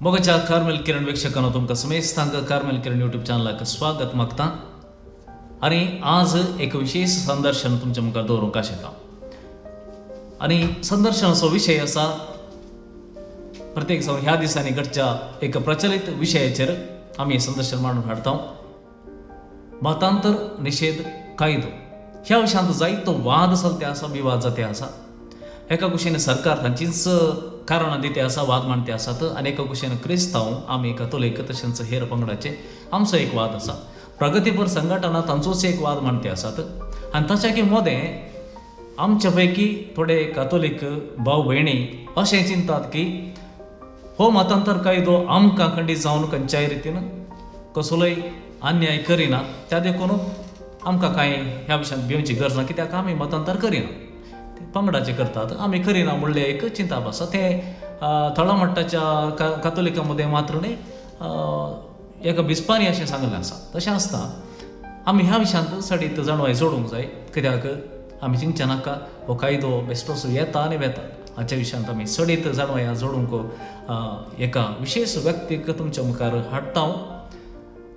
मोगाच्या कार्मेल किरण वीक्षकांनो, तुमकां समेस्तांक कार्मेल किरण यूट्यूब चॅनलाक स्वागत मागता आनी आज एक विशेष संदर्शन तुमच्या मुखार दवरूंक आशेता. आनी संदर्शनाचो विशय आसा, प्रत्येक जावन ह्या दिसांनी घडच्या एक प्रचलित विशयाचेर आमी संदर्शन मांडून हाडता, मतांतर निशेध कायदो. ह्या विशयांत जायतो वाद चलते आसा, विवाद जाते आसा. एका कुशीन सरकार तांचीच कारणां दिते आसा, वाद मांडते आसात आनी एका कुशीन क्रिस्तांव, आमी कथोलीक तशेंच हेर पंगडाचे आमचो एक वाद आसा. प्रगतीपर संघटना तांचोच एक वाद मांडते आसात. आनी ताच्या मदें आमच्या पैकी थोडे कातोलीक भाव भयणी अशें चिंतात की हो मतांतर कायदो आमकां खंडीत जावन खंयच्याय रितीन कसलोय अन्याय करिना, त्या देखून आमकां कांय ह्या विशयांत भिवची गरज ना, कित्याक आमी मतांतर करिना, ते पंगडाचे करतात, आमी करिना म्हणलें एक चिंताप आसा. तें थळामट्टाच्या कातोलिकां मदें मात्र न्हय, एका बिस्पांनी अशें सांगलें आसा. तशें आसता आमी ह्या विशयांत चडीत जाणवाय जोडूंक जाय, कित्याक आमी चिंतचें नाका हो कायदो बेश्टोसो येता आनी वेता. हाच्या विशयांत आमी चडीत जाणवाय जोडूंक एका विशेश व्यक्तीक तुमच्या मुखार हाडटा हांव.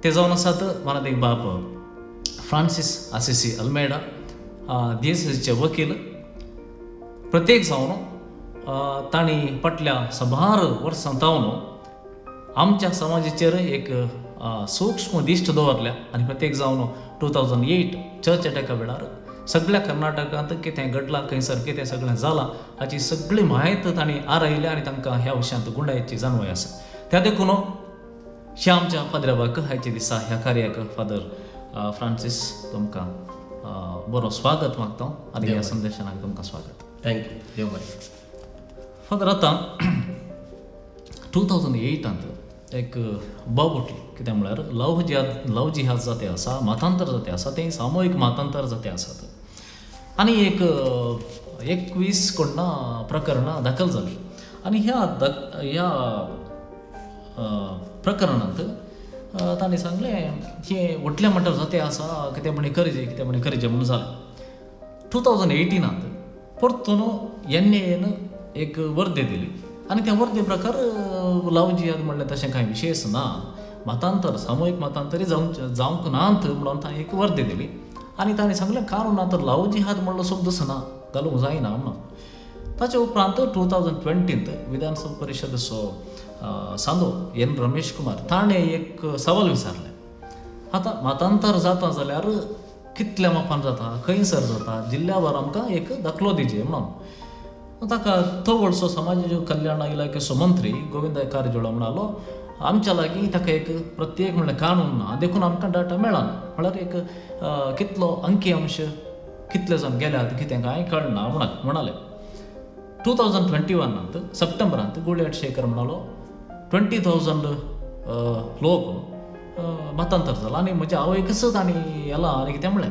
ते जावन आसात मानादीक बाब फ्रांसीस आसिसी अल्मेडा, दियेसेचे वकील. प्रत्येक जावन तांणी फाटल्या साबार वर्सां जावन आमच्या समाजाचेर एक सूक्ष्म दिश्ट दवरल्या. आनी प्रत्येक जावन 2008 चर्च अटॅका वेळार सगळ्या कर्नाटकांत कितें घडलां, खंयसर कितें सगळें जालां, हाची सगळी म्हायत तांणी आरायल्या आनी तांकां ह्या विशयांत गुंडायची जाणवाय आसा. त्या देखून ह्या आमच्या फादराबाक आयच्या दिसा ह्या कार्याक, फादर फ्रांसीस, तुमकां बरो स्वागत मागता आनी ह्या संदेशनाक तुमकां स्वागत. Thank you, देव बरें. फादर, आतां 2008आंत एक बोब उठली. कितें म्हळ्यार लव जिहाद, लव जिहाद जाते आसा, मतांतर जाते आसा, तें सामुहीक मतांतर जाते आसात आनी एक 21 कोण प्रकरणां दाखल जालीं. आनी ह्या प्रकरणांत तांणी सांगलें हें व्हडल्या मट्टार जाते आसा, कितें म्हणी करचें, कितें म्हणी करचें म्हणून जालें. 2018आंत परतून एन एक वर्दे दिली आनी त्या वर्दे प्रकार लव जिहाद म्हणलें तशें कांय विशेश ना, मतांतर सामुहीक मतांतरी जावंक नात म्हणून तांणी एक वर्दे दिली. आनी तांणी सांगलें कानून तर लव जिहाद म्हणलो शब्दच ना, घालूंक जायना म्हणून. ताचे उपरांत 2020त विधानसभा परिशदेचो सांदो एन रमेश कुमार ताणें एक सवाल विचारलें, आतां मतांतर जाता जाल्यार कितल्या मापान जाता, खंयसर जाता, जिल्ल्यावर आमकां एक दाखलो दिजे म्हणून. ताका तवळसो समाज कल्याण इलाखेचो मंत्री गोविंद कारजोळ म्हणालो, आमच्या लागीं ताका एक प्रत्येक म्हणल्यार कानून ना, देखून आमकां डाटा मेळना, म्हळ्यार एक कितलो अंकी अंश कितले जावन गेल्यात कितें कांय कळना म्हणाले. 2021आंत सप्टेंबरांत गुळ्याट शेखर म्हणालो 20,000 लोक मतांतर जाला आनी म्हज्या आवयकच तांणी येला आनी कितें म्हणलें.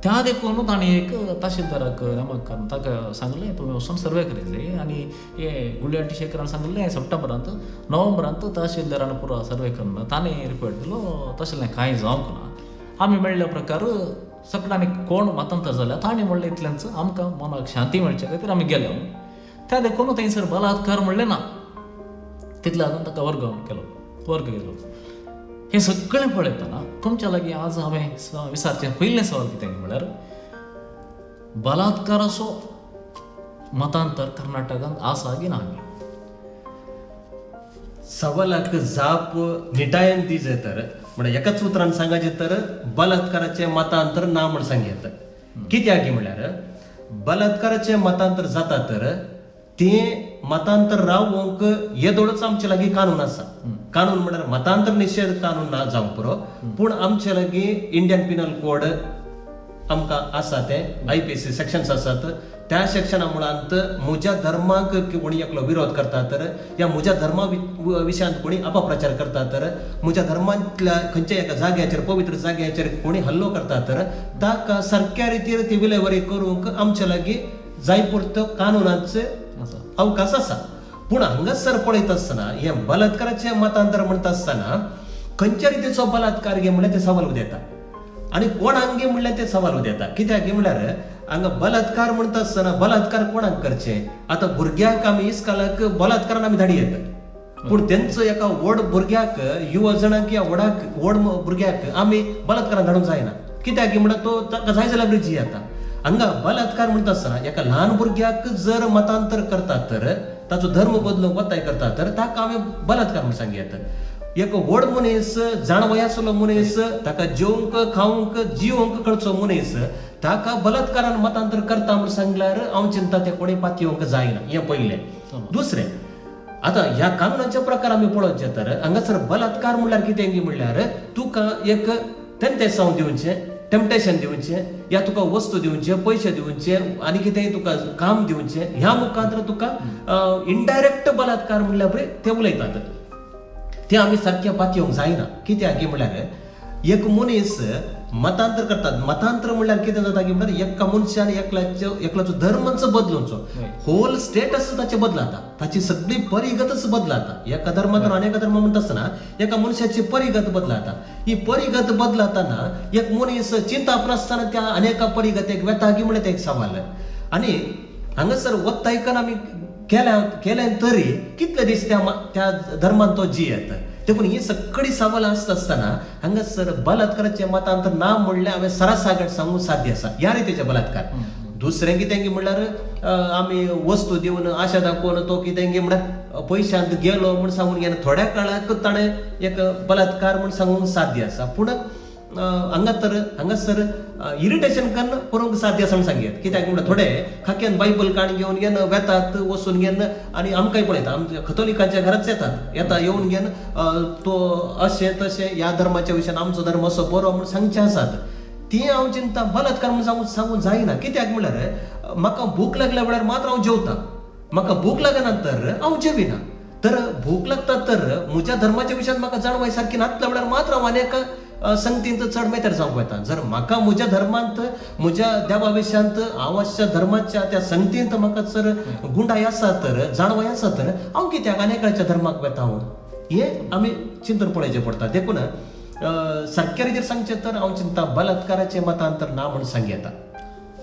त्या देखून तांणी एक तहसीलदाराक नेमक करून ताका सांगलें तुमी वचून सर्वे करयले. आनी हे गुळ्याटी शेखरान सांगलें सप्टेंबरांत, नोव्हेंबरांत तहसीलदारान पुरो सर्वे करून ताणें रिपोर्ट दिलो तशें कांय जावंक ना. आमी मेळ्ळ्या प्रकार सगळ्यांनी कोण मतांतर जाल्या तांणी म्हणलें इतलेंच आमकां मनाक शांती मेळचे खातीर आमी गेले. त्या देखून थंयसर बलात्कार म्हणलें ना, तितल्या आतां ताका वर्ग केलो, वर्ग केलो. हें सगळें पळयतना तुमच्या लागीं आज हांवें विचारचें पयलें सवाल कितें म्हळ्यार बलात्काराचो मतांतर कर्नाटकांत आसा की ना? सवालाक जाप निटायेन दिजे तर म्हणल्यार एकाच उतरान सांगाचें तर बलात्काराचें मतांतर ना म्हण सांग येता. कित्याक म्हळ्यार बलात्काराचें मतांतर जाता तर तें मतांतर रावोवंक येदोळच आमचे लागीं कानून आसा. कानून म्हळ्यार मतांतर निशेध कानून ना जावंक पुरो, पूण आमचे लागीं इंडियन पिनल कोड आमकां आसा, ते आयपीसी सेक्शन्स आसात. त्या सेक्शना मुळांत म्हज्या धर्माक कोणी एकलो विरोध करता तर या म्हज्या धर्मा विशयांत कोणी अपप्रचार करता तर, म्हज्या धर्मांतल्या खंयच्या एका जाग्याचेर, पवित्र जाग्याचेर कोणी हल्लो करता तर ताका सारक्या रितीर ती विलेवारी करूंक आमचे लागीं जाय पुरतो कानुनाचे अवकाश आसा. पूण हांगासर पळयत आसतना हें बलात्काराचें मतांतर म्हणटा आसतना खंयच्या रितीचो बलात्कार गे म्हणल्यार ते सवाल उदेता आनी कोणाक गे म्हणल्यार ते सवाल उदेता. कित्याक म्हणल्यार हांगा बलात्कार म्हणटा आसतना बलात्कार कोणाक करचें? आतां भुरग्यांक आमी इस्कालाक बलात्कारान आमी धाडी येतात. पूण तेंचो एका व्हड भुरग्याक, युवा जणांक या व्हडाक व्हड भुरग्याक आमी बलात्कारान धाडूंक जायना. कित्याक म्हणल्यार तो ताका जाय जाल्यार ब्रिजी येता. हांगा बलात्कार म्हणटा आसतना एका ल्हान भुरग्याक जर मतांतर करतात तर ताचो धर्म बदलूंक वताय करतात तर ताका आमी बलात्कार म्हूण सांगू येता. एक व्हड मनीस, जाणवय आसलो मनीस, ताका जेवंक खावंक जिवंक कळचो मनीस, ताका बलात्कारान मतांतर करता म्हूण सांगल्यार हांव चिंता तें कोणें पातयेवंक जायना. हें पयलें. दुसरें, आतां ह्या कानुनाचे प्रकार आमी पळोवचें तर हांगासर बलात्कार म्हणल्यार कितें म्हणल्यार तुका एक तेंतेसांव दिवचें, टेम्पटेशन दिवचें, या तुका वस्तू दिवचे, पयशे दिवचे आनी कितेंय तुका काम दिवचें, ह्या मुखांतर तुका इनडायरेक्ट बलात्कार म्हणल्यार पळय ते उलयतात. ते आमी सारकें पातयेवंक जायना. कित्याक म्हणल्यार एक मनीस मतांतर करतात. मतांतर म्हणल्यार कितें जाता की म्हणल्यार एका मनशान एकल्याचो एकल्याचो धर्मच बदलुचो, होल स्टेटस ताचे बदलाता, ताची सगळी परिगतच बदलाता. एका धर्मांत आनी एका धर्म म्हणटा आसतना एका मनशाची परिगत बदलाता. ही परिगत बदलातना एक मनीस चिंताप नासतना त्या अनेका परिगतेक वेता की म्हणल्यार तें एक सवाल. आनी हांगासर वत्तायकन आमी केल्या केलें तरी कितले दीस त्या त्या धर्मान तो जियेत. देखून ही सगळीं सवालां आसता आसतना हांगासर बलात्काराचें मतांतर ना म्हणलें हांवें सरासागट सांगूंक साध्य आसा ह्या रितीचे बलात्कार. दुसरें कितें म्हणल्यार आमी वस्तू दिवन आशा दाखोवन तो कितें म्हणल्यार पयशांत गेलो म्हूण सांगून घेवन थोड्या काळाक ताणें एक बलात्कार म्हूण सांगूंक साध्य आसा. पूण हांगा तर हांगासर इरिटेशन कन्न करूंक साध्य आसा म्हूण सांगयात. कित्याक म्हणल्यार थोडे खाक्यान बायबल काणी घेवन घेवन वेतात वचून घेवन आनी आमकांय पळयता, आमच्या कथोलिकांच्या घराच येतात, येता येवन घेवन तो अशें तशें ह्या धर्माच्या विशयान आमचो धर्म असो बरो म्हूण सांगचे आसात. ती हांव चिंता बलात्कार म्हूण सांगूंक सांगूंक जायना. कित्याक म्हणल्यार म्हाका भूक लागल्या वेळार मात्र हांव जेवता, म्हाका भूक लागना तर हांव जेविना. तर भूक लागता तर म्हज्या धर्माच्या विशयान म्हाका जाणवाय सारकी नातल्या वेळार मात्र हांव आनी एका संगतींत चड मेतर जावंक वता. जर म्हाका म्हज्या धर्मांत म्हज्या देवा विशयांत हांव आसच्या धर्माच्या त्या संगतींत म्हाका जर गुंडाय आसा तर जाणवाय आसा तर हांव कित्याक आनी एकाच्या धर्माक वेता हांव, हें आमी चिंतून पळोवचें पडटा. देखून सारकें रितीर सांगचें तर हांव चिंता बलात्काराचें मतांतर ना म्हूण सांग येता.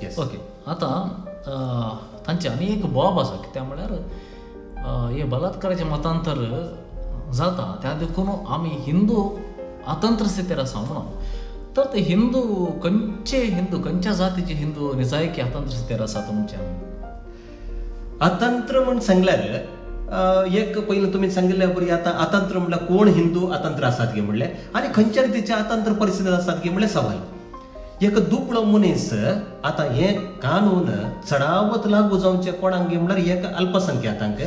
येस. ओके, आतां तांचें आनी एक बोब आसा कित्याक म्हणल्यार हें बलात्काराचें मतांतर जाता त्या देखून आमी हिंदू अतंत्र स्थितीर आसा म्हणून. तर ते हिंदू खंयचे हिंदू, खंयच्या जातीचे हिंदू निजायकी अतंत्र स्थितीर आसा तुमच्या? अतंत्र म्हूण सांगल्यार एक पयलीं तुमी सांगिल्ल्या बरी आतां अतंत्र म्हणल्यार कोण हिंदू अतंत्र आसात गे म्हणलें आनी खंयच्या रितीचे अतंत्र परिस्थितींत आसात गे म्हणलें सवाल. एक दुबळो मनीस आतां हें कानून चडावत लागू जावचें कोणाक गे म्हणल्यार एक अल्पसंख्यातांक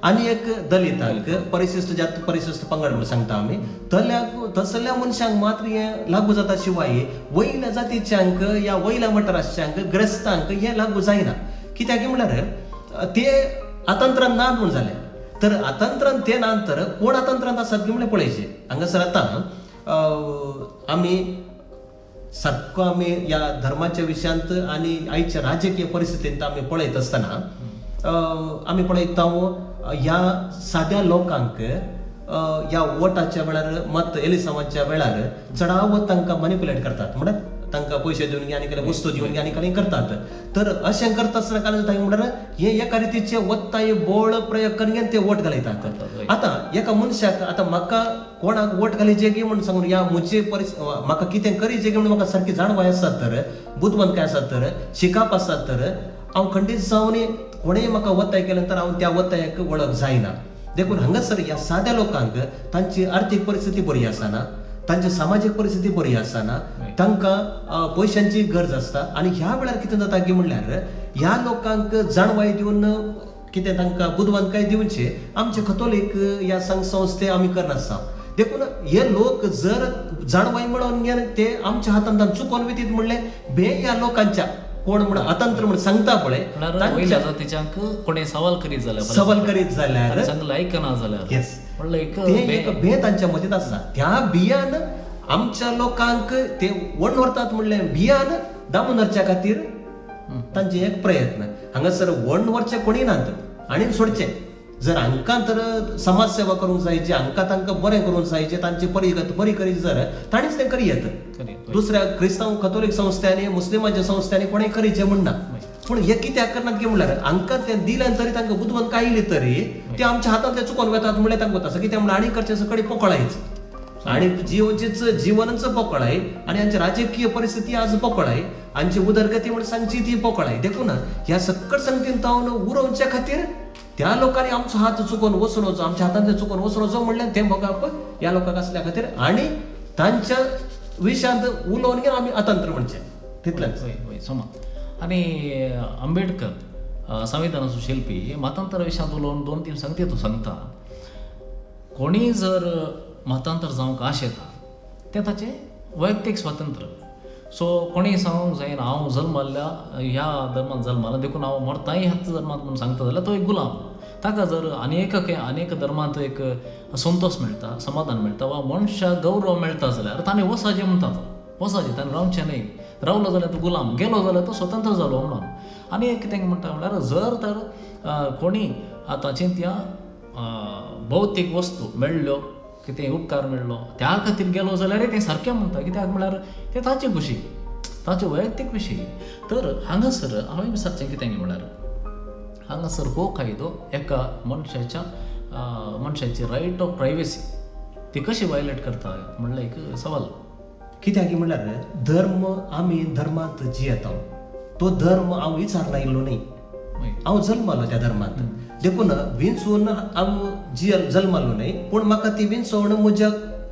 आनी एक दलितांक, परिशिश्ट जात परिशिश्ट पंगड म्हूण सांगता आमी, तल्या तसल्या मनशांक मात्र हें लागू जाता. शिवाय वयल्या जातीच्यांक या वयल्या मटाराच्यांक ग्रस्तांक हें लागू जायना. कित्याक म्हणल्यार ते अतंत्रान ना म्हूण जालें तर अतंत्रान ते ना तर कोण अतंत्रांत आसात की म्हणल्यार पळयचें. हांगासर आतां आमी सारको आमी ह्या धर्माच्या विशयांत आनी आयच्या राजकीय परिस्थितींत आमी पळयत आसतना आमी पळयता ह्या साद्या लोकांक ह्या वोटाच्या वेळार मत एलिसांवाच्या वेळार चडावत तांकां मनिपुलेट करतात, म्हणल्यार तांकां पयशे दिवन आनी कितें वस्तू दिवन आनी कितें करतात. तर अशें करता आसतना कारण जाता म्हणल्यार हे एका रितीचे वत्ताय बोळ प्रयोग करून ते वोट घालयतात. आतां एका मनशाक आतां म्हाका कोणाक वोट घालीचे की म्हूण सांगून ह्या म्हजे म्हाका कितें करीचे की म्हूण म्हाका सारकी जाणवाय आसात तर बुदवंतकाय आसात तर शिकाप आसात तर हांव खंडीत जावन कोणेय म्हाका वत्ताय केलें तर हांव त्या वत्तायक वळख जायना. देखून हांगासर ह्या साद्या लोकांक तांची आर्थीक परिस्थिती बरी आसना, तांची सामाजीक परिस्थिती बरी आसना, तांकां पयशांची गरज आसता. आनी ह्या वेळार कितें जाता की म्हणल्यार ह्या लोकांक जाणवाय दिवन कितें तांकां बुदवंतकाय दिवचे आमचे कथोलीक ह्या संघ संस्थे आमी करनासता. देखून हे लोक जर जाणवाय मेळोवन घेवन ते आमच्या हातांत चुकोन वेतीत म्हणलें भे ह्या लोकांच्या कोण म्हण अतंत्र म्हण सांगता पळय वयल्या जातीच्यांक कोणें सवाल करीत जाल्यार, सवाल करीत जाल्यार सांगलें आयकना जाल्यार, येस, म्हणल्यार एक ते एक भे तांच्या मतींत आसा. त्या भियान आमच्या लोकांक ते वण व्हरतात म्हणलें भियान दामून व्हरच्या खातीर तांचे एक प्रयत्न. हांगासर वण व्हरचे कोणी नात आनी सोडचे. जर हांकां तर समाज सेवा करूंक जाय, जे हांकां तांकां बरें करूंक जाय, जे तांची परिगत बरी करीत जर तांणीच तें करी येत. दुसऱ्या क्रिस्तांव कथोलीक संस्थांनी मुस्लिमांच्या संस्थांनी कोणें करीचें म्हण ना. पूण हे कित्याक करनात की म्हणल्यार हांकां तें दिलें तरी तांकां बुदवंत आयली तरी ते आमच्या हातांतले चुकोन वेतात म्हणल्यार तांकां वता कित्याक म्हणल्यार आनी करचें सकडी पोकळायच आनी जिवचेच जिवनच पोकळाय आनी आमची राजकीय परिस्थिती आज पोकळाय, आमची उदरगती म्हण सांगची ती पोकळाय. देखून ह्या सकट संगतीन तावन उरोवच्या खातीर त्या लोकांनी आमचो हात चुकोन वचून वचो, आमच्या हातांतले चुकोन वचून वचो म्हणल्यार तें भोगप ह्या लोकांक आसल्या खातीर आनी तांच्या विशयांत उलोवन घेवन आमी अतंत्र म्हणचें तितलेंच. वय वय समा. आनी आंबेडकर संविधानाचो शिल्पी मतांतर विशयांत उलोवन दोन तीन संगती तो सांगता. कोणीय जर मतांतर जावंक आशेता तें ताचें वैयक्तीक स्वातंत्र्य. सो कोणीय सांगूंक जायना हांव जल्मल्ल्या ह्या धर्मांत जल्मला देखून हांव मरताय ह्याच धर्मांत म्हूण सांगता जाल्यार तो एक गुलाम. ताका जर आनी एक धर्मांत एक संतोश मेळटा, समाधान मेळटा वा मनशाक गौरव मेळटा जाल्यार ताणें वसाजें म्हणटा तो, वसाजें ताणें रावचें न्हय, रावलो जाल्यार तो गुलाम, गेलो जाल्यार तो स्वतंत्र जालो म्हणून. आनी एक कितें म्हणटा म्हणल्यार जर तर कोणी आतां चिंतया भौतीक वस्तू मेळ्ळ्यो, कितें उपकार मेळ्ळो त्या खातीर गेलो जाल्यार तें सारकें म्हणटा, कित्याक म्हणल्यार तें ताचे खुशी, ताचे वैयक्तीक विशय. तर हांगासर हांवें विचारचें कितें म्हणल्यार हांगासर हो कायदो एका मनशाच्या मनशाची रायट ऑफ प्रायवेसी ती कशी वायलेट करता म्हणल्यार एक सवाल. कित्याक म्हणल्यार धर्म आमी धर्मांत जियेता, तो धर्म हांव विचारना इल्लो न्हय, हांव जल्मालो त्या धर्मांत, देखून विंचून हांव जल्मालो न्हय, पूण म्हाका ती विंचवण म्हज्या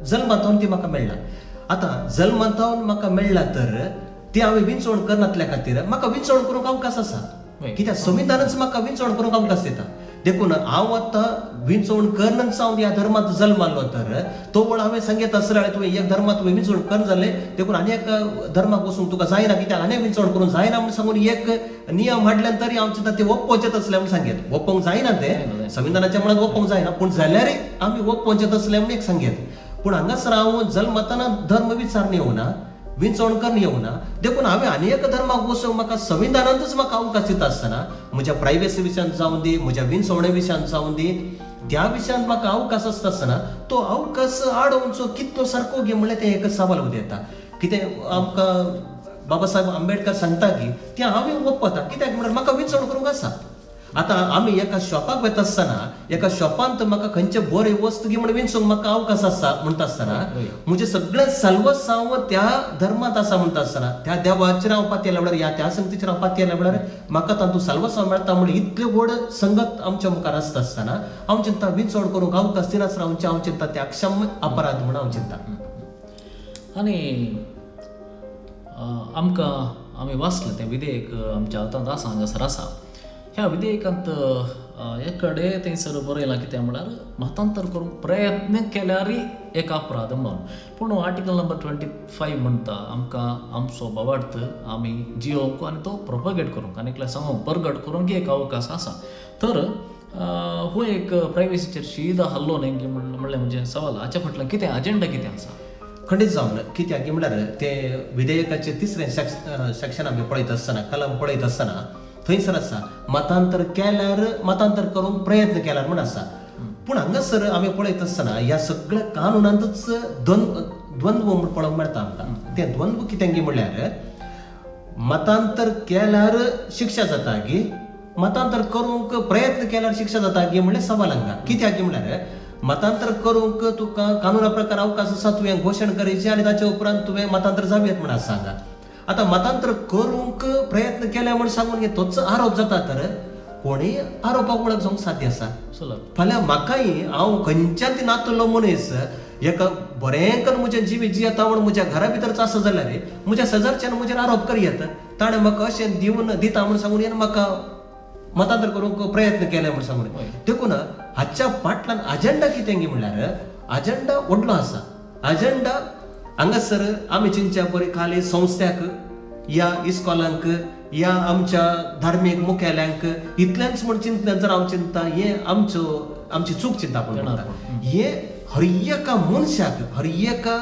जल्मांतून ती म्हाका मेळ्ळा. आतां जल्मांतून म्हाका मेळ्ळा तर ती हांवें विंचवण करनातल्या खातीर म्हाका विंचवण करूंक अवकाश आसा, कित्याक संविधानच म्हाका विंचवण करूंक अवकाश दिता. देखून हांव आतां विंचवण करनच हांव ह्या धर्मांत जल्मालो तर तो वळ हांवें सांगेत आसलें तुवें एक धर्मांत तुवें विंचवण कर जालें, देखून आनी एक धर्माक वचूंक तुका जायना, कित्याक आनी विंचवण करूंक जायना म्हूण सांगून एक नियम हाडल्यान तरी हांव चिंता ते ओप्पोचेत आसलें म्हूण सांगेत. ओप्पोंक जायना तें संविधानाच्या मनात ओप्पोंक जायना, पूण जाल्यारय आमी ओप्पोचेत आसलें म्हूण एक सांगेत. पूण हांगासर हांव जल्मतना धर्म विचार येवना, विंचवण करून येवना, देखून हांवें आनी एका धर्माक वचूंक म्हाका संविधानांतच म्हाका अवकाश दिता आसतना म्हज्या प्रायवेसी विशयांत जावं दी, म्हज्या विंचवणे विशयांत जावं दी, त्या विशयांत म्हाका अवकाश आसता आसतना तो अवकाश आडोवचो कितलो सारको गे म्हणल्यार तें एक सवाल उदेता. कितें आमकां बाबा साहेब आंबेडकर सांगता की तें हांवें ओपता, कित्याक म्हणल्यार म्हाका विंचवण करूंक आसा. आतां आमी एका शॉपाक वता आसतना एका शॉपांत म्हाका खंयचे बरे वस्तू गी म्हण विंचूंक म्हाका अवकाश आसा म्हणटा आसतना म्हजें सगळें सल्वसांव त्या धर्मांत आसा म्हणटा आसतना त्या देवाचेर हांव पातयेल्या वेळार ह्या त्या संगतीचेर हांव पातयेल्या वेळार म्हाका तातूंत सल्वसांव मेळटा म्हण इतलें व्हड संगत आमच्या मुखार आसता आसतना हांव चिंता विंचवण करूंक अवकाश दिनासतना हांव चिंता ते अक्षम अपराध म्हण हांव चिंता. आनी आमकां आमी वाचलें तें विधेयक आमच्या हातांत आसा, हांगासर आसा. ह्या विधेयकांत एक कडेन थंयसर बरयलां कितें म्हणल्यार मतांतर करूंक प्रयत्न केल्यारय एक अपराध म्हणून. पूण आर्टिकल नंबर 25 म्हणटा आमकां आमचो भावार्थ आमी जियोवंक आनी तो प्रोपगेट करूंक आनी एकल्या सांगूंक परगट करूंक एक अवकाश आसा. तर हो एक प्रायवेसीचेर शीदा हल्लो न्हय म्हणलें म्हणजे सवाल. हाच्या फाटल्यान कितें अजेंडा कितें आसा? खंडीत जावन कित्याक म्हणल्यार ते विधेयकाचें तिसरें सेक्शन आमी पळयत आसतना, कलम पळयत आसतना थंयसर आसा मतांतर केल्यार मतांतर करूंक प्रयत्न केल्यार म्हूण आसा. पूण हांगासर आमी पळयत आसतना ह्या सगळ्या कानुनांतच द्वंद्व म्हूण पळोवंक मेळटा आमकां. तें द्वंद्व कितें म्हणल्यार मतांतर केल्यार शिक्षा जाता गी, मतांतर करूंक प्रयत्न केल्यार शिक्षा जाता गी म्हणल्यार सवाल हांगा. कित्याक म्हणल्यार मतांतर करूंक तुका कानुना प्रकार अवकाश आसा, तुवें घोशण करची आनी ताचे उपरांत तुवें मतांतर जावं म्हूण आसा हांगा. आतां मतांतर करूंक प्रयत्न केल्या म्हूण सांगून तोच आरोप जाता तर कोणीय आरोपाक वळख जावंक साध्य आसा. फाल्यां म्हाकाय हांव खंयच्यान ती नातलो मनीस एका बरें करून म्हजें जिवीत जियेता म्हूण म्हज्या घरा भितरच आसा जाल्यार म्हज्या शेजारच्यान म्हजेर आरोप करयेत, ताणें म्हाका अशें दिवन दिता म्हूण सांगून म्हाका मतांतर करूंक प्रयत्न केले म्हूण सांगून. देखून हाच्या फाटल्यान अजेंडा कितें म्हणल्यार अजेंडा व्हडलो आसा. अजेंडा हांगासर आमी चिंतच्या परी खाली संस्थ्याक या इस्कॉलांक या आमच्या धार्मीक मुखेल्यांक इतलेंच म्हूण चिंतलें जर हांव चिंता हें आमचो आमची चूक चिंता आपण म्हणटा. हे हर एका मनशाक हर एका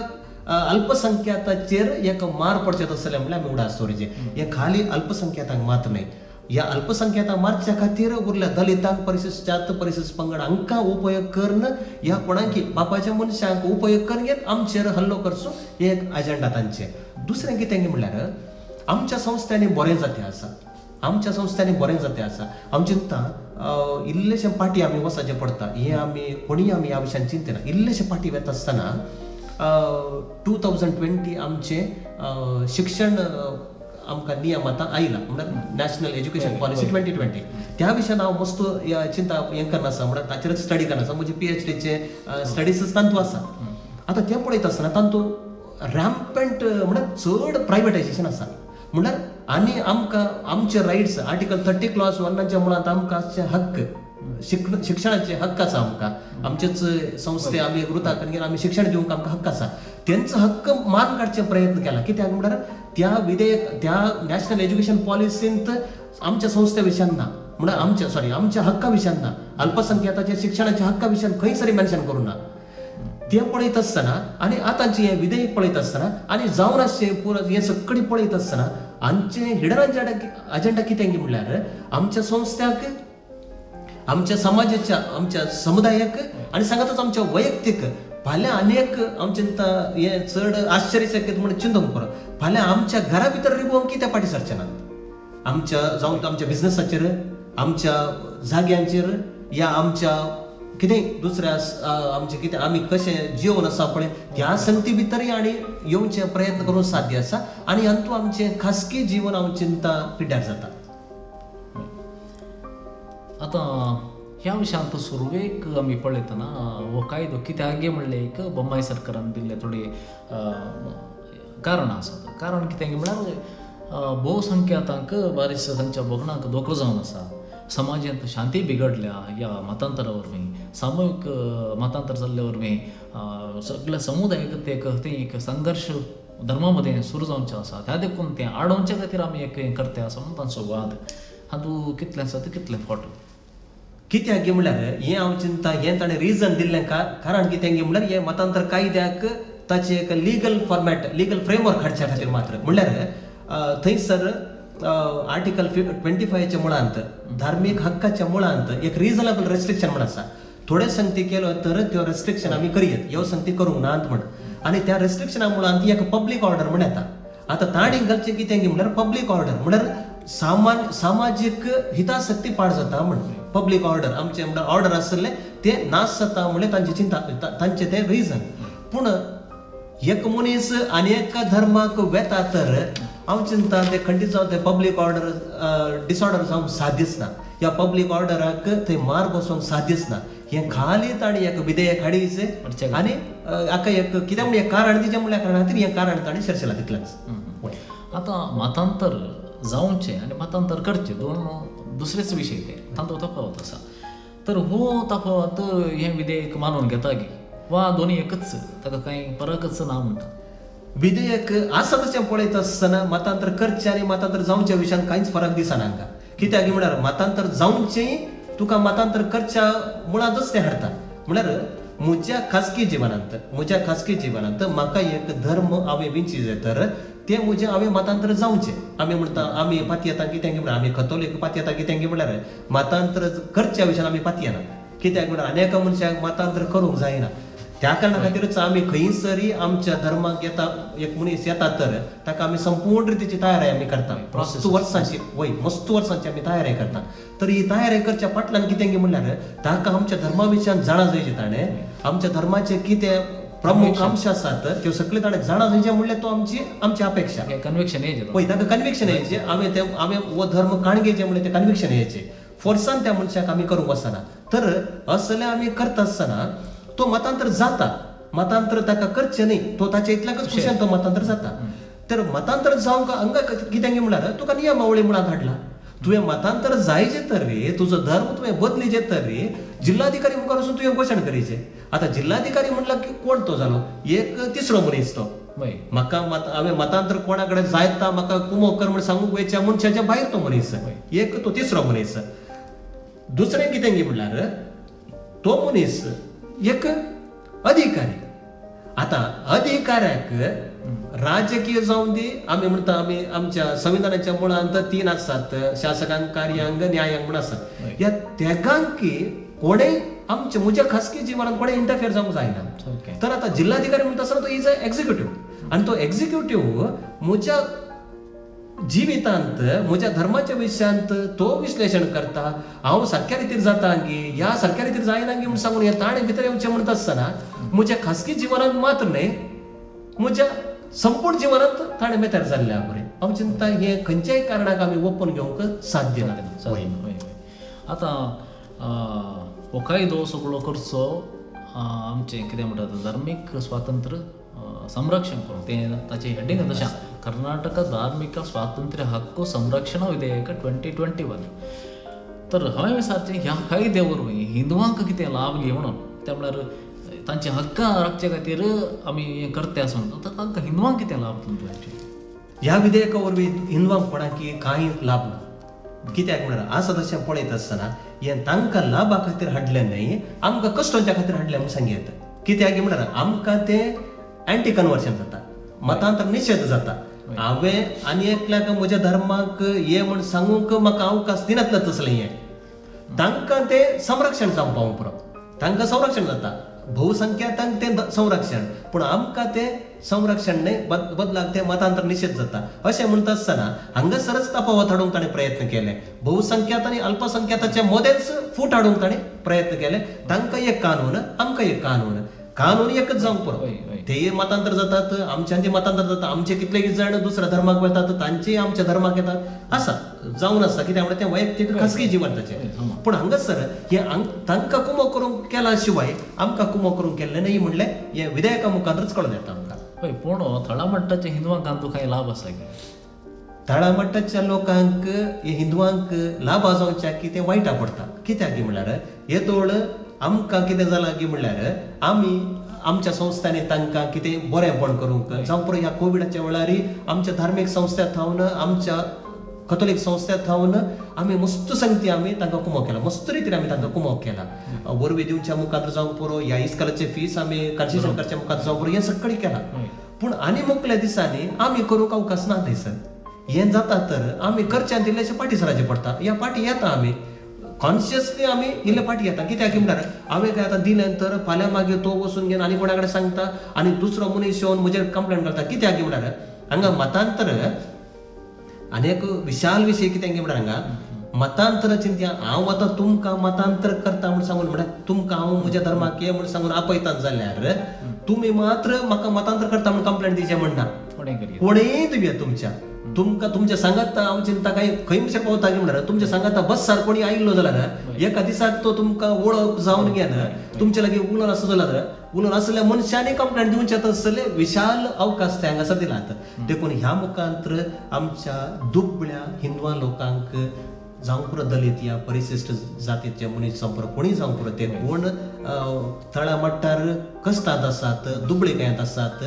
अल्पसंख्याताचेर एक मार पडचें तसलें म्हणल्यार आमी उडास दवरचें. हें खाली अल्पसंख्यातांक मात न्हय, ह्या अल्पसंख्यातांक मारच्या खातीर उरल्या दलितांक, परिशिष्ट जात, परिशिष्ट पंगड हांकां उपयोग करून ह्या कोणाकी बापाच्या मनशांक उपयोग करून घेत आमचेर हल्लो करचो हे एक अजेंडा तांचें. दुसरें कितें म्हणल्यार आमच्या संस्थांनी बरें जातें आसा, आमच्या संस्थांनी बरें जातें आसा. हांव चिंता इल्लेशें पाटी आमी वचचें पडटा, हें आमी कोणीय आमी ह्या विशयान चिंतना. इल्लेशें पाटी वता आसतना 2020 आमचें शिक्षण आमकां नियम आतां आयला, म्हणल्यार नॅशनल एज्युकेशन पॉलिसी 2020. त्या विशयान हांव मस्त चिंता हें करना आसा, म्हणल्यार ताचेरच स्टडी करना आसा. म्हजे PhDचे स्टडीज तातूंत आसा. आतां तें पळयता आसतना तातूंत रॅम्पंट म्हणल्यार चड प्रायवेटायजेशन आसा. म्हणल्यार आनी आमकां आमचे रायट्स आर्टिकल 30 क्लॉज 1च्या मुळांत आमकां आसचे हक्क, शिक्षणाचे हक्क आसा आमकां. आमचेच संस्थे आमी वृता करून आमी शिक्षण दिवंक आमकां हक्क आसा. तेंचो हक्क मारून काडचे प्रयत्न केला. कित्याक म्हणल्यार त्या विधेयक, त्या नॅशनल एज्युकेशन पॉलिसींत आमच्या संस्थे विशयान ना, म्हणल्यार आमच्या सॉरी आमच्या हक्का विशयान ना, अल्पसंख्याकाच्या शिक्षणाच्या हक्का विशयान खंय तरी मेन्शन करूं ना. तें पळयत आसतना आनी आतांचें हें विधेयक पळयत आसतना आनी जावन आसचें पुरो हें सगळें पळयत आसतना आमचें हिडन अजेंडा कितें म्हणल्यार आमच्या संस्थ्याक, आमच्या समाजाच्या, आमच्या समुदायाक आनी सांगातच आमच्या वैयक्तीक फाल्यां अनेक आमचे हें चड आश्चर्यचकित म्हणून चिंतूंक पुरो, फाल्यां आमच्या घरा भितर रिगोवंक कित्याक फाटीं सरचे नात. आमच्या जावं आमच्या बिजनसाचेर, आमच्या जाग्यांचेर या आमच्या कितेंय दुसऱ्या आमचें कितें आमी कशें जिवन आसा पळय त्या संगती भितरय आनी येवचे प्रयत्न करूंक साध्य आसा आनी हातूंत आमचें खासगी जिवन हांव चिंता पिड्ड्यार जाता. आतां ह्या विशयांत सुरवेक आमी पळयतना हो कायदो कित्याक म्हणलें एक बोम्माई सरकारान दिल्ले थोडी कारणां आसात. कारण कितें म्हणल्यार भोवसंख्यातांक बारीस तांच्या भोगणांक धोको जावन आसा, समाजांत शांती बिगडल्या ह्या मतांतरा वरवीं, सामुहीक मतांतर जाल्ले वरवीं सगळ्या समुदायाक ते एक ते एक संघर्श धर्मा मदें सुरू जावचें आसा, त्या देखून तें आडोवचे खातीर आमी एक हें करता आसा म्हणून तांचो वाद. हातूंत कितलें आसा तें कितलें फट? कित्याक म्हणल्यार हें हांव चिंता हें ताणें रिजन दिल्लें कारण कितें म्हणल्यार हें मतांतर कायद्याक ताचें एक लिगल फॉर्मेट, लिगल फ्रेमवर्क हाडच्या खातीर मात्र. म्हणल्यार थंयसर आर्टिकल 25च्या मुळांत धार्मीक हक्काच्या मुळांत एक रिजनेबल रेस्ट्रिक्शन म्हण आसा. थोडे संगती केलो तर त्यो रेस्ट्रिक्शन आमी करयत, ह्यो संगती करूंक नात म्हण. आनी त्या रेस्ट्रिक्शना मुळांत एक पब्लीक ऑर्डर म्हण येता. आतां तांणी घालचें कितें म्हणल्यार पब्लीक ऑर्डर म्हणल्यार सामाजीक हितासक्ती पाड जाता म्हण, पब्लीक ऑर्डर आमचें म्हणल्यार ऑर्डर आसलें तें नाश जाता म्हणल्यार तांची चिंता, तांचें तें रिजन. पूण एक मनीस आनी एका धर्माक वेता तर हांव चिंता तें खंडीत जावन तें पब्लीक ऑर्डर डिसऑर्डर जावंक साध्यच ना, ह्या पब्लीक ऑर्डराक थंय मार बसोवंक साध्यच ना. हें खाली ताणें एक विधेयक हाडीच आनी हाका एक कितें म्हणून एक कारण दिचें म्हणल्या कारणा खातीर हें कारण ताणें शेरशेलां तितलेंच. आतां मतांतर जावचें आनी मतांतर करचें दोन दुसरेच विशय, ते तांचो तफावत आसा. तर हो तफावत हें विधेयक मानून घेता की वा दोनी एकच, ताका कांय फरकच ना म्हणटा? विधेयक आसा तशें पळयत आसतना मतांतर करचें आनी मतांतर जावच्या विशयान कांयच फरक दिसना हांकां. कित्याक म्हणल्यार मतांतर जावचें तुका मतांतर करच्या मुळांतच तें हाडटा. म्हणल्यार म्हज्या खासगी जिवनांत, म्हज्या खासगी जिवनांत म्हाका एक धर्म हांवें विंची जाय तर तें म्हजें हांवें मतांतर जावचें. आमी म्हणटा आमी पातयेता कित्याक म्हणल्यार आमी कथोलीक पातयेता कित्याक म्हणल्यार मतांतर करच्या विशयान आमी पातयेना. कित्याक म्हणल्यार अनेक मनशाक मतांतर करूंक जायना. त्या कारणा खातीरच आमी खंयसरय आमच्या धर्माक येता एक मनीस येता तर ताका आमी संपूर्ण रितीची तयारी आमी करता, मस्त वर्सांची वय मस्त वर्सांची आमी तयारी करता. तर ही तयारी करच्या फाटल्यान कितें म्हणल्यार ताका आमच्या धर्मा विशयान जाणा जायचें, ताणें आमच्या धर्माचे कितें प्रमुख अंश आसात त्यो सगळे ताणें जाणा जायचें म्हणल्यार तो आमची आमची अपेक्षा. कन्विक्शन येयचें पळय ताका कन्विक्शन येयचें, हांवें तें हांवें हो धर्म काणगेचें म्हणल्यार तें कन्विक्शन येयचें. फोर्सान त्या मनशाक आमी करूंक वचना. तर असलें आमी करता आसतना तो मतांतर जाता, मतांतर ताका करचें न्ही, तो ताच्या इतल्याकच खुशेन तो मतांतर जाता. तर मतांतर जावंक हांगा कितें म्हणल्यार तुका नियमावळी मुळांत हाडला. तुवें मतांतर जायचें तर रे तुजो धर्म तुवें बदलीचे तर रे जिल्हाधिकारी मुखार वचून तुवें घोशण करीचें. आतां जिल्हाधिकारी म्हणल्यार कोण तो जालो, एक तिसरो मनीस तो. म्हाका हांवें मतांतर कोणा कडेन जायता म्हाका कुमो कर म्हण सांगूंक वयच्या मनशाच्या भायर तो मनीस, एक तो तिसरो मनीस. दुसरें कितें म्हणल्यार तो मनीस एक अधिकारी. आतां अधिकाऱ्याक राजकीय जावं दी, आमी म्हणटा आमी आमच्या संविधानाच्या मुळांत 3 आसात, शासकांक, कार्यांग, न्यायांग म्हण आसात. ह्या तेगांकी कोणेय आमच्या म्हज्या खासगी जिवनांत कोणेय इंटरफेर जावंक जायना. तर आतां जिल्हाधिकारी म्हणटा आसतना तो is a executive आनी तो एक्झिक्युटीव म्हज्या जिवितांत म्हज्या धर्माच्या विशयांत तो विश्लेशण करता, हांव सारक्या रितीर जाता गी ह्या सारक्या रितीर जायना गी म्हूण सांगून हें ताणें भितर येवचें म्हणटा आसतना म्हज्या खासगी जिवनांत मात्र न्हय, म्हज्या संपूर्ण जिवनांत ताणें मेतर जाल्लें बरें. हांव चिंता हें खंयच्याय कारणाक आमी ओपन घेवंक साध्य ना. आतां हो कायदो सगळो करचो आमचें कितें म्हणटात धार्मीक स्वातंत्र्य संरक्षण करूंक, तें ताचें हेडींग तशें कर्नाटक धार्मीक स्वातंत्र्य हक्क संरक्षण विधेयक 2021. तर हांवें विचारचें ह्या कायद्या वरवीं हिंदवांक कितें लाभ घे म्हणून, त्या म्हळ्यार तांचे हक्कां राखचे खातीर आमी हें करते आसा म्हणटा, तर तांकां हिंदवांक कितें लाभ तुमचो? ह्या विधेयका वरवीं हिंदवांक कोणाक कांय लाभ ना. कित्याक म्हळ्यार आसा तशें पळयत आसतना हें तांकां लाभा खातीर हाडलें न्हय, आमकां कश्टांच्या खातीर हाडलें म्हूण सांग येता. कित्याक म्हळ्यार आमकां तें एंटी कन्वर्शन जाता, मतांतर निशेध जाता. हांवें आनी एकल्याक म्हज्या धर्माक ये म्हूण सांगूंक म्हाका अवकाश दिनातलें तसलें हें तांकां तें संरक्षण जावंक पावूंक पुरो, तांकां संरक्षण जाता, बहुसंख्यातांक तें संरक्षण, पूण आमकां तें संरक्षण न्हय, बदलाक तें मतांतर निशेध जाता. अशें म्हणटा आसतना हांगासरच तफावत हाडूंक ताणें प्रयत्न केले, बहुसंख्यात आनी अल्पसंख्याताचे मदेंच फूट हाडूंक ताणें प्रयत्न केले. तांकां एक कानून, आमकां एक कानून, कानून एकच जावंक पुरो. तेय मतांतर जातात, आमच्यांचे मतांतर जाता, आमचे कितले जाण दुसऱ्या धर्माक वतात, तांचेय आमच्या धर्माक येतात, आसा जावन आसता. कित्याक म्हणल्यार तें वैयक्तीक खासगी जिवन ताचें. पूण हांगासर हें तांकां कुमो करूंक केला शिवाय आमकां कुमो करूंक केल्लें न्हय म्हणलें हें विधेयका मुखारच कळून येता आमकां. हय, पूण थळामट्टाच्या हिंदवांक तांतूं कांय लाभ आसा की? थळामट्टाच्या लोकांक हिंदवांक लाभ जावच्या की तें वायटा पडटा. कित्याक म्हणल्यार येदोळ आमकां कितें जालां की म्हणल्यार आमी आमच्या संस्थांनी तांकां कितें बरेंपण करूंक जावं पुरो. ह्या कोविडाच्या वेळार आमच्या धार्मीक संस्था थावन, आमच्या कथोलीक संस्था थावन आमी मस्त संगती आमी तांकां कुमोक केला, मस्त रितीन आमी तांकां कुमोक केला. वरवीं दिवच्या मुखार जावंक पुरो, ह्या इस्कॉलाचे फीस आमी कन्सेशन करच्या मुखार जावंक पुरो, हें सगळें केलां. पूण आनी मुखल्या दिसांनी आमी करूंक अवकाश ना थंयसर. हें जाता तर आमी करच्यान इल्लेशें फाटीं सराचें पडटा. ह्या फाटीं येता आमी कॉन्शियसली, आमी इल्ले फाटीं येता. कित्याक म्हणल्यार हांवें काय आतां दिलें तर फाल्यां मागीर तो वचून घेवन आनी कोणा कडेन सांगता आनी दुसरो मनीस येवन म्हजेर कंप्लेन करता. कित्याक म्हणल्यार हांगा मतांतर आनी एक विशाल विशय कितें म्हणल्यार हांगा मतांतर चिंत्या हांव आतां तुमकां मतांतर करता म्हूण सांगून, म्हळ्यार तुमकां हांव म्हज्या धर्माक ये म्हूण सांगून आपयता जाल्यार तुमी मात्र म्हाका मतांतर करता म्हूण कंप्लेन दिवचें म्हणना. कोणेय दिवया तुमच्या तुमकां तुमच्या सांगात हांव चिंता काय खंय म्हणचे पावता की म्हणल्यार तुमच्या सांगाता बसार कोणी आयिल्लो जाल्यार एका दिसाक तो तुमकां वळख जावन घेना, तुमचे लागीं उलोवन आसलो जाल्यार उलोवन आसल्या मनशांनी कंप्लेंट दिवचे तसले विशाल अवकाश ते हांगासर दिलात. देखून ह्या मुखांत आमच्या दुबळ्या हिंदवा लोकांक जावं पुरो दलीत या परिशिश्ट जातीचे मनीस जावं पुरो कोणीय जावं पुरो, ते कोण तळा मट्टार कश्टांत आसात, दुबळेकायांत आसात,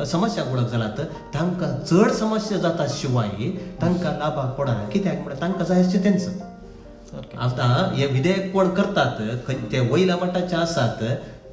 समस्या वळख जालात, तांकां चड समस्या जाता शिवाय तांकां लाभाक पडना. कित्याक म्हणल्यार तांकां जाय आसचें तेंच. आतां हे विधेयक कोण करतात ते वयल्या मट्टाचे आसात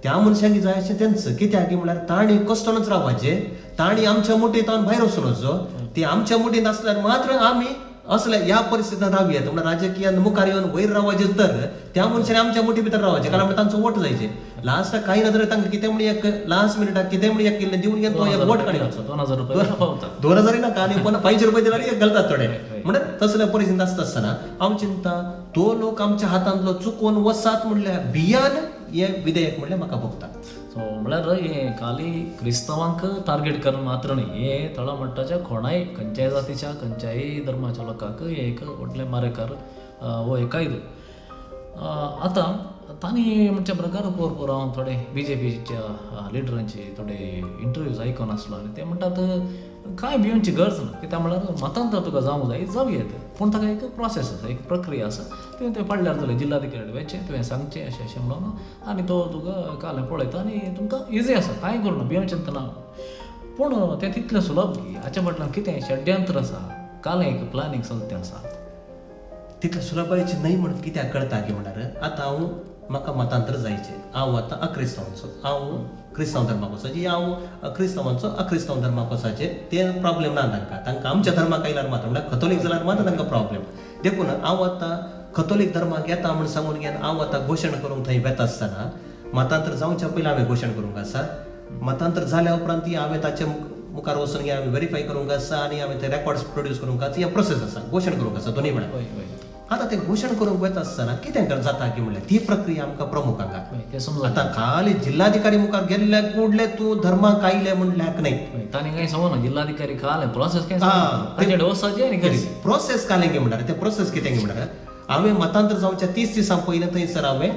त्या मनशांक जाय आसचें तेंच. कित्याक म्हणल्यार तांणी कश्टानच रावपाचें, तांणी आमच्या मुठींत भायर वचून वचचो. ते आमच्या मुठींत आसल्यार मात्र आमी असल्या ह्या परिस्थितींत रावया. म्हणल्यार राजकीय मुखार येवन वयर रावपाचें तर त्या मनशांनी आमच्या मुठी भितर रावपाचें, कारण तांचो वोट जायचे. लास्टाक कांय ना जाल्यार तांकां कितें म्हण एक लास्ट मिनिटाक कितें म्हण एक इल्लें दिवन घेवन तो एक वोट काडून वचो. 2000 नाका आनी 500 रुपया दिल्यार एक घालतात थोडे. म्हणल्यार तसल्या परिस्थितींत आसता आसतना हांव चिंता तो लोक आमच्या हातांतलो चुकोवन वसात म्हणल्यार भियान हें विधेयक म्हणल्यार म्हाका भोगता. सो म्हळ्यार हें खाली क्रिस्तांवांक टार्गेट करून मात्र न्ही, हें तळमट्टाच्या कोणाय खंयच्याय जातीच्या खंयच्याय धर्माच्या लोकांक हें एक व्हडलें मारेकार हो एक कायदो. आतां तांणी म्हणच्या प्रकार पोर पोर हांव थोडे बीजेपीच्या लिडरांचे थोडे इंटरव्यूज आयकून आसलो आनी ते म्हणटात कांय भिवची गरज ना, कित्याक म्हळ्यार मतांतर तुका जावंक जाय जावं येता, पूण ताका एक प्रोसेस आसा, एक प्रक्रिया आसा. तुवें तें पाडल्यार जालें जिल्लाधिकारी वचचें, तुवें सांगचें अशें अशें म्हणून आनी तो तुका काल पळयता आनी तुमकां इजी आसा, कांय करूं ना, भिवचें ना. पूण तें तितलें सुलभ की हाच्या फाटल्यान कितें षड्यंत्र आसा, काल एक प्लॅनिंग चलतें आसा. तितलें सुलभायेचें न्हय म्हण कित्याक कळटा की म्हणल्यार आतां हांव म्हाका मतांतर जायचें, हांव आतां अक्रिस्तांवांचो, हांव क्रिस्तांव धर्माक वचपाचें, हांव क्रिस्तांवांचो अक्रिस्तांव धर्माक वचपाचें, तें प्रॉब्लेम ना तांकां. तांकां आमच्या धर्माक आयल्यार मात्र म्हणल्यार कथोलीक जाल्यार मात्र तांकां प्रॉब्लेम. देखून हांव आतां कथोलीक धर्माक येता म्हूण सांगून घेवन हांव आतां घोशण करूंक थंय वेता आसतना मतांतर जावच्या पयलीं हांवें घोशण करूंक आसा. मतांतर जाल्या उपरांत हांवें ताचे मुखार वचून गे आमी व्हेरीफाय करूंक आसा आनी आमी ते रेकॉर्ड्स प्रोड्यूस करूंक आसा. हें प्रोसेस आसा, घोशण करूंक आसा दोनूय वेळार. आतां तें घोशण करूंक वता आसतना कितें जाता की म्हणल्यार ती प्रक्रिया आमकां प्रमुख हांगा. आतां खाली जिल्हाधिकारी मुखार गेल्ल्या कुडले तूं धर्माक आयले म्हणल्याक न्हय, तांणी कांय समजना जिल्हाधिकारी कालें प्रोसेस काय प्रोसेस कालें गे म्हणल्यार तें प्रोसेस कितें गे म्हणल्यार हांवें मतांतर जावच्या 30 दिसां पयलीं थंयसर हांवें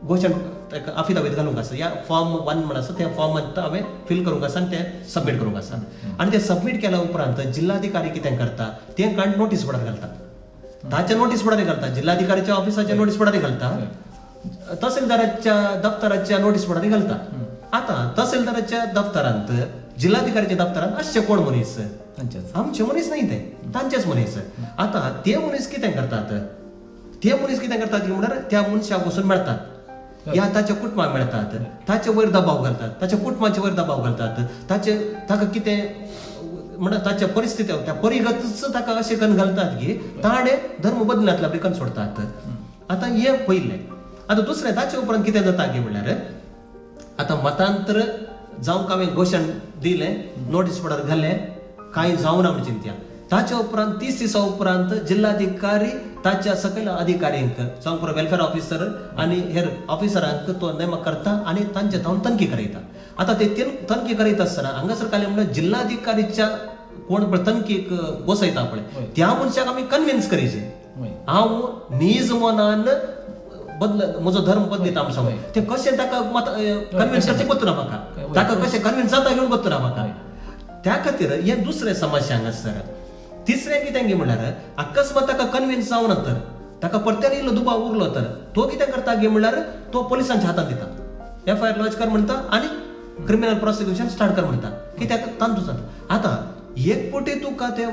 घोशण अफिदावीत घालूंक आसा, ह्या फॉर्म 1 म्हण आसा त्या फॉर्मांत हांवें फील करूंक आसा आनी तें सबमीट करूंक आसा. आनी तें सबमीट केल्या उपरांत जिल्हाधिकारी कितें करता तें काड नोटीस बोर्डार घालता, ताच्या नोटीस बोर्डार घालता, जिल्हाधिकारीच्या ऑफिसाच्या नोटीस बोर्डार घालता, तहसीलदाराच्या दफ्तराच्या नोटीस बोर्डार घालता. आतां तहसीलदाराच्या दफ्तरांत जिल्हाधिकारीच्या दफ्तरांत आसचे कोण मनीस, आमचे मनीस न्हय ते, तांचेच मनीस. आतां ते मनीस कितें करतात, ते मनीस कितें करतात म्हणल्यार त्या मनशाक वचून मेळटात या ताच्या कुटुंबाक मेळटात, ताचे वयर दबाव घालतात, ताच्या कुटुंबाचे वयर दबाव घालतात, ताचे ताका कितें म्हणल्यार ताच्या परिस्थिती त्या परिगतच ताका अशें करून घालतात की ताणें धर्म बदलनातल्या करून सोडतात. आतां हें पयलें. आतां दुसरें ताचे उपरांत कितें जाता की म्हणल्यार आतां मतांतर जावंक हांवें घोशण दिलें, नोटीस बोर्डार घालें, कांय जावना म्हण चिंत्या. ताच्या उपरांत 30 दिसां उपरांत जिल्हाधिकारी ताच्या सकयल अधिकाऱ्यांक जावं पुरो वेलफेअर ऑफिसर आनी हेर ऑफिसरांक तो नेमक करता आनी तांचे धांवन तनखी करयता. आतां ते तनखी करयता आसतना हांगासर कालें म्हणल्यार जिल्हाधिकारीच्या कोण पळय तनखीक बसयता पळय त्या मनशाक आमी कन्विन्स करीचे, हांव नीज मनान बदल म्हजो धर्म बदलिता म्हण सांगू ते कशें ताका कन्विन्स करचें गोत्तू ना म्हाका, ताका कशें कन्विन्स जाता घेवन गोत्तू ना म्हाका. त्या खातीर हें दुसरें समस्या हांगासर. तिसरें कितें गे म्हणल्यार अकस्मात ताका कन्विन्स जावना तर ताका परत्यान इल्लो दुबाव उरलो तर तो कितें करता गे म्हणल्यार तो पोलिसांच्या हातांत दिता, एफआयआर लॉज कर म्हणटा आनी क्रिमिनल प्रोसिक्युशन स्टार्ट कर म्हणटा, कित्याक तांतू जाता. आतां एक पटी तुका तें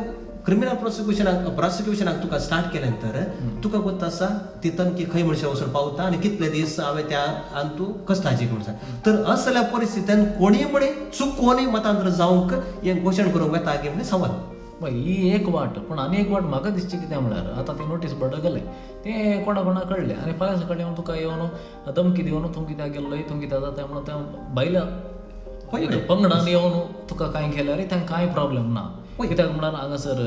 क्रिमिनल प्रोसिक्युशनाक तुका स्टार्ट केलें तर तुका गोत्त आसा ती तनखी खंय मनशां वचून पावता आनी कितले दीस हांवें त्या आनी तूं कश्टाची म्हण सांग. तर असल्या परिस्थितीन कोणीय म्हणे चुकोनय मतांतर जावंक हें घोशण करूंक वता गे म्हण सवाल. ही एक वाट. पूण आनी एक वाट म्हाका दिसची कितें म्हणल्यार आतां ती नोटीस बोर्डार घालें तें कोणा कोणा कळ्ळें आनी फाल्यां सकाळीं येवन तुका येवन धमकी दिवन तूं कित्याक गेल्लोय तूं कित्याक जाता म्हणून त्या बायल्या पंगडान येवन तुका कांय केल्यार तांकां कांय प्रॉब्लेम ना. कित्याक म्हणल्यार हांगासर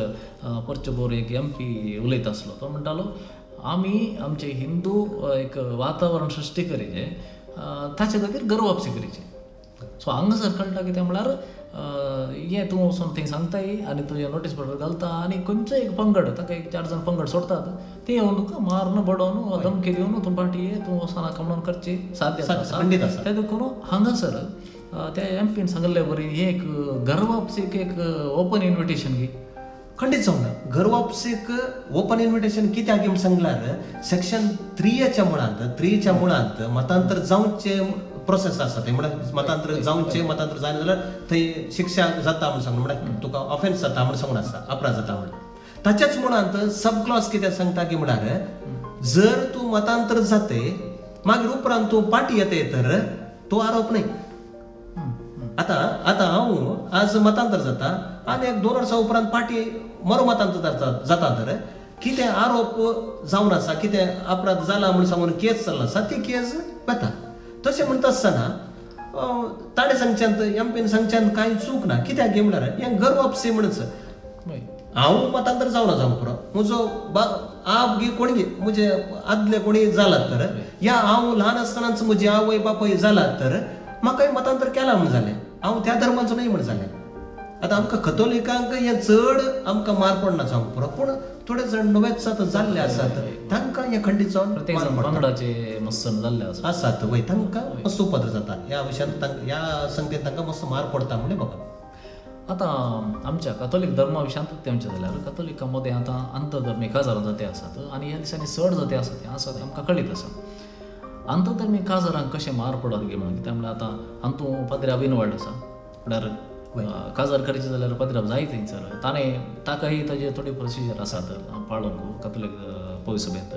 पोर्चुगोर एक एमपी उलयता आसलो, तो म्हणटालो आमी आमचे हिंदू एक वातावरण सृश्टी करीचे ताचे खातीर घर वापसी करीचे. सो हांगासर कळटा कितें म्हणल्यार हें तूं वचून थंय सांगताय आनी तुजें नोटीस बोर्डार घालता आनी खंयचो एक पंगड ताका एक 4 जाण पंगड सोडतात ते येवन तुका मारून बडोवन धमकी दिवन तूं पाटी ये तूं वचनाका म्हणून करची साध्य आसा. ते देखून हांगासर त्या एमपीन सांगिल्ले बरी हें एक घर वापसीक एक ओपन इन्विटेशन गी खंडीत जावना. घर वापसीक ओपन इन्विटेशन कित्याक म्हूण सांगल्यार सेक्शन 3 च्या मुळांत मतांतर जावचे प्रोसेस आसा ते, म्हणल्यार मतांतर जावचें, मतांतर जायना जाल्यार थंय शिक्षा जाता म्हूण सांगून, म्हणल्यार तुका ऑफेन्स जाता म्हूण सांगून आसा, अपराध जाता म्हण. ताच्याच मुळांत सब क्लॉज कितें सांगता की म्हणल्यार जर तूं मतांतर जाते मागीर उपरांत तूं पाटी येते तर तो आरोप न्हय. आतां आतां हांव आज मतांतर जाता आनी एक 2 वर्सां उपरांत पाटी मरो मतांतर जाता तर कितें आरोप जावन आसा, कितें अपराध जाला म्हूण सांगून केस चल्ला आसा ती केस वता. तशें म्हणटा आसतना ताणें सांगच्यान एमपीन सांगच्यान कांय चूक ना. कित्याक गे म्हणल्यार हें घर वापसी म्हणच हांव मतांतर जावना जावंक पुरो म्हजो आप गे कोणी गे म्हजे आदले कोणी जाला तर या हांव ल्हान आसतनाच म्हजी आवय बापूय जाला तर म्हाकाय मतांतर केलां म्हूण जालें, हांव त्या धर्माचो न्हय म्हूण जालें. आतां आमकां कथोलिकांक हें चड आमकां मार पडना जावंक पुरो, पूण थोडे जाण नवेच आतां जाल्ले आसात तांकां हें खंडीत जावन पंगडाचे मस्त जाल्ले आसात वय तांकां मस्त उपद्र जाता ह्या विशयान, ह्या संगतीन तांकां मस्त मार पडटा म्हणलें बाबा. आतां आमच्या कथोलीक धर्मा विशयांत तेमचें जाल्यार कथोलिकां मदें आतां आंतरधर्मी काजारां जाते आसात आनी ह्या दिसांनी चड जाते आसा तें आसा तें आमकां कळीत आसा. आंतरधर्मी काजारांक कशें मार पडत गे म्हणून कित्याक म्हणल्यार आतां हातूंत पाद्र्याब इनवॉल्ड आसा, म्हणल्यार काजार करचें जाल्यार पाद्र्याब जाय थंयसर ताणें ताकाय ताजे थोडे प्रोसिजर आसात पाळोवंक कथोलीक पविसभेंत.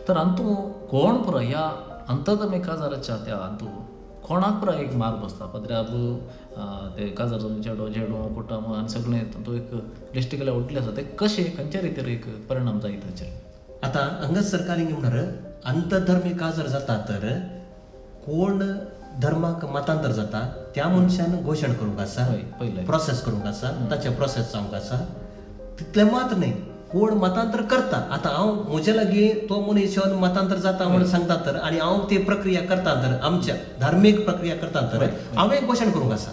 तर हातूंत कोण पुरो ह्या आंतरधर्मी काजाराच्या त्या हातूंत कोणाक पुराय एक मार बसता पाद्र्याब ते काजार जावन चेडो चेडूं कुटुंब आनी सगळें तातूंत एक लिस्ट केल्यार व्हडलें आसा तें कशें खंयच्या रितीर एक परिणाम जायत ताचेर. आतां हांगा सरकारी म्हणल्यार आंतरधर्मी काजार जाता तर कोण धर्माक मतांतर जाता त्या मनशान घोशण करूंक आसा, प्रोसेस करूंक आसा, ताचें प्रोसेस जावंक आसा. तितलें मात्र न्हय, कोण मतांतर करता. आतां हांव म्हजे लागीं तो मनीस येवन मतांतर जाता म्हूण सांगता तर आनी हांव ती प्रक्रिया करता तर आमच्या धार्मीक प्रक्रिया करता तर हांवें घोशण करूंक आसा.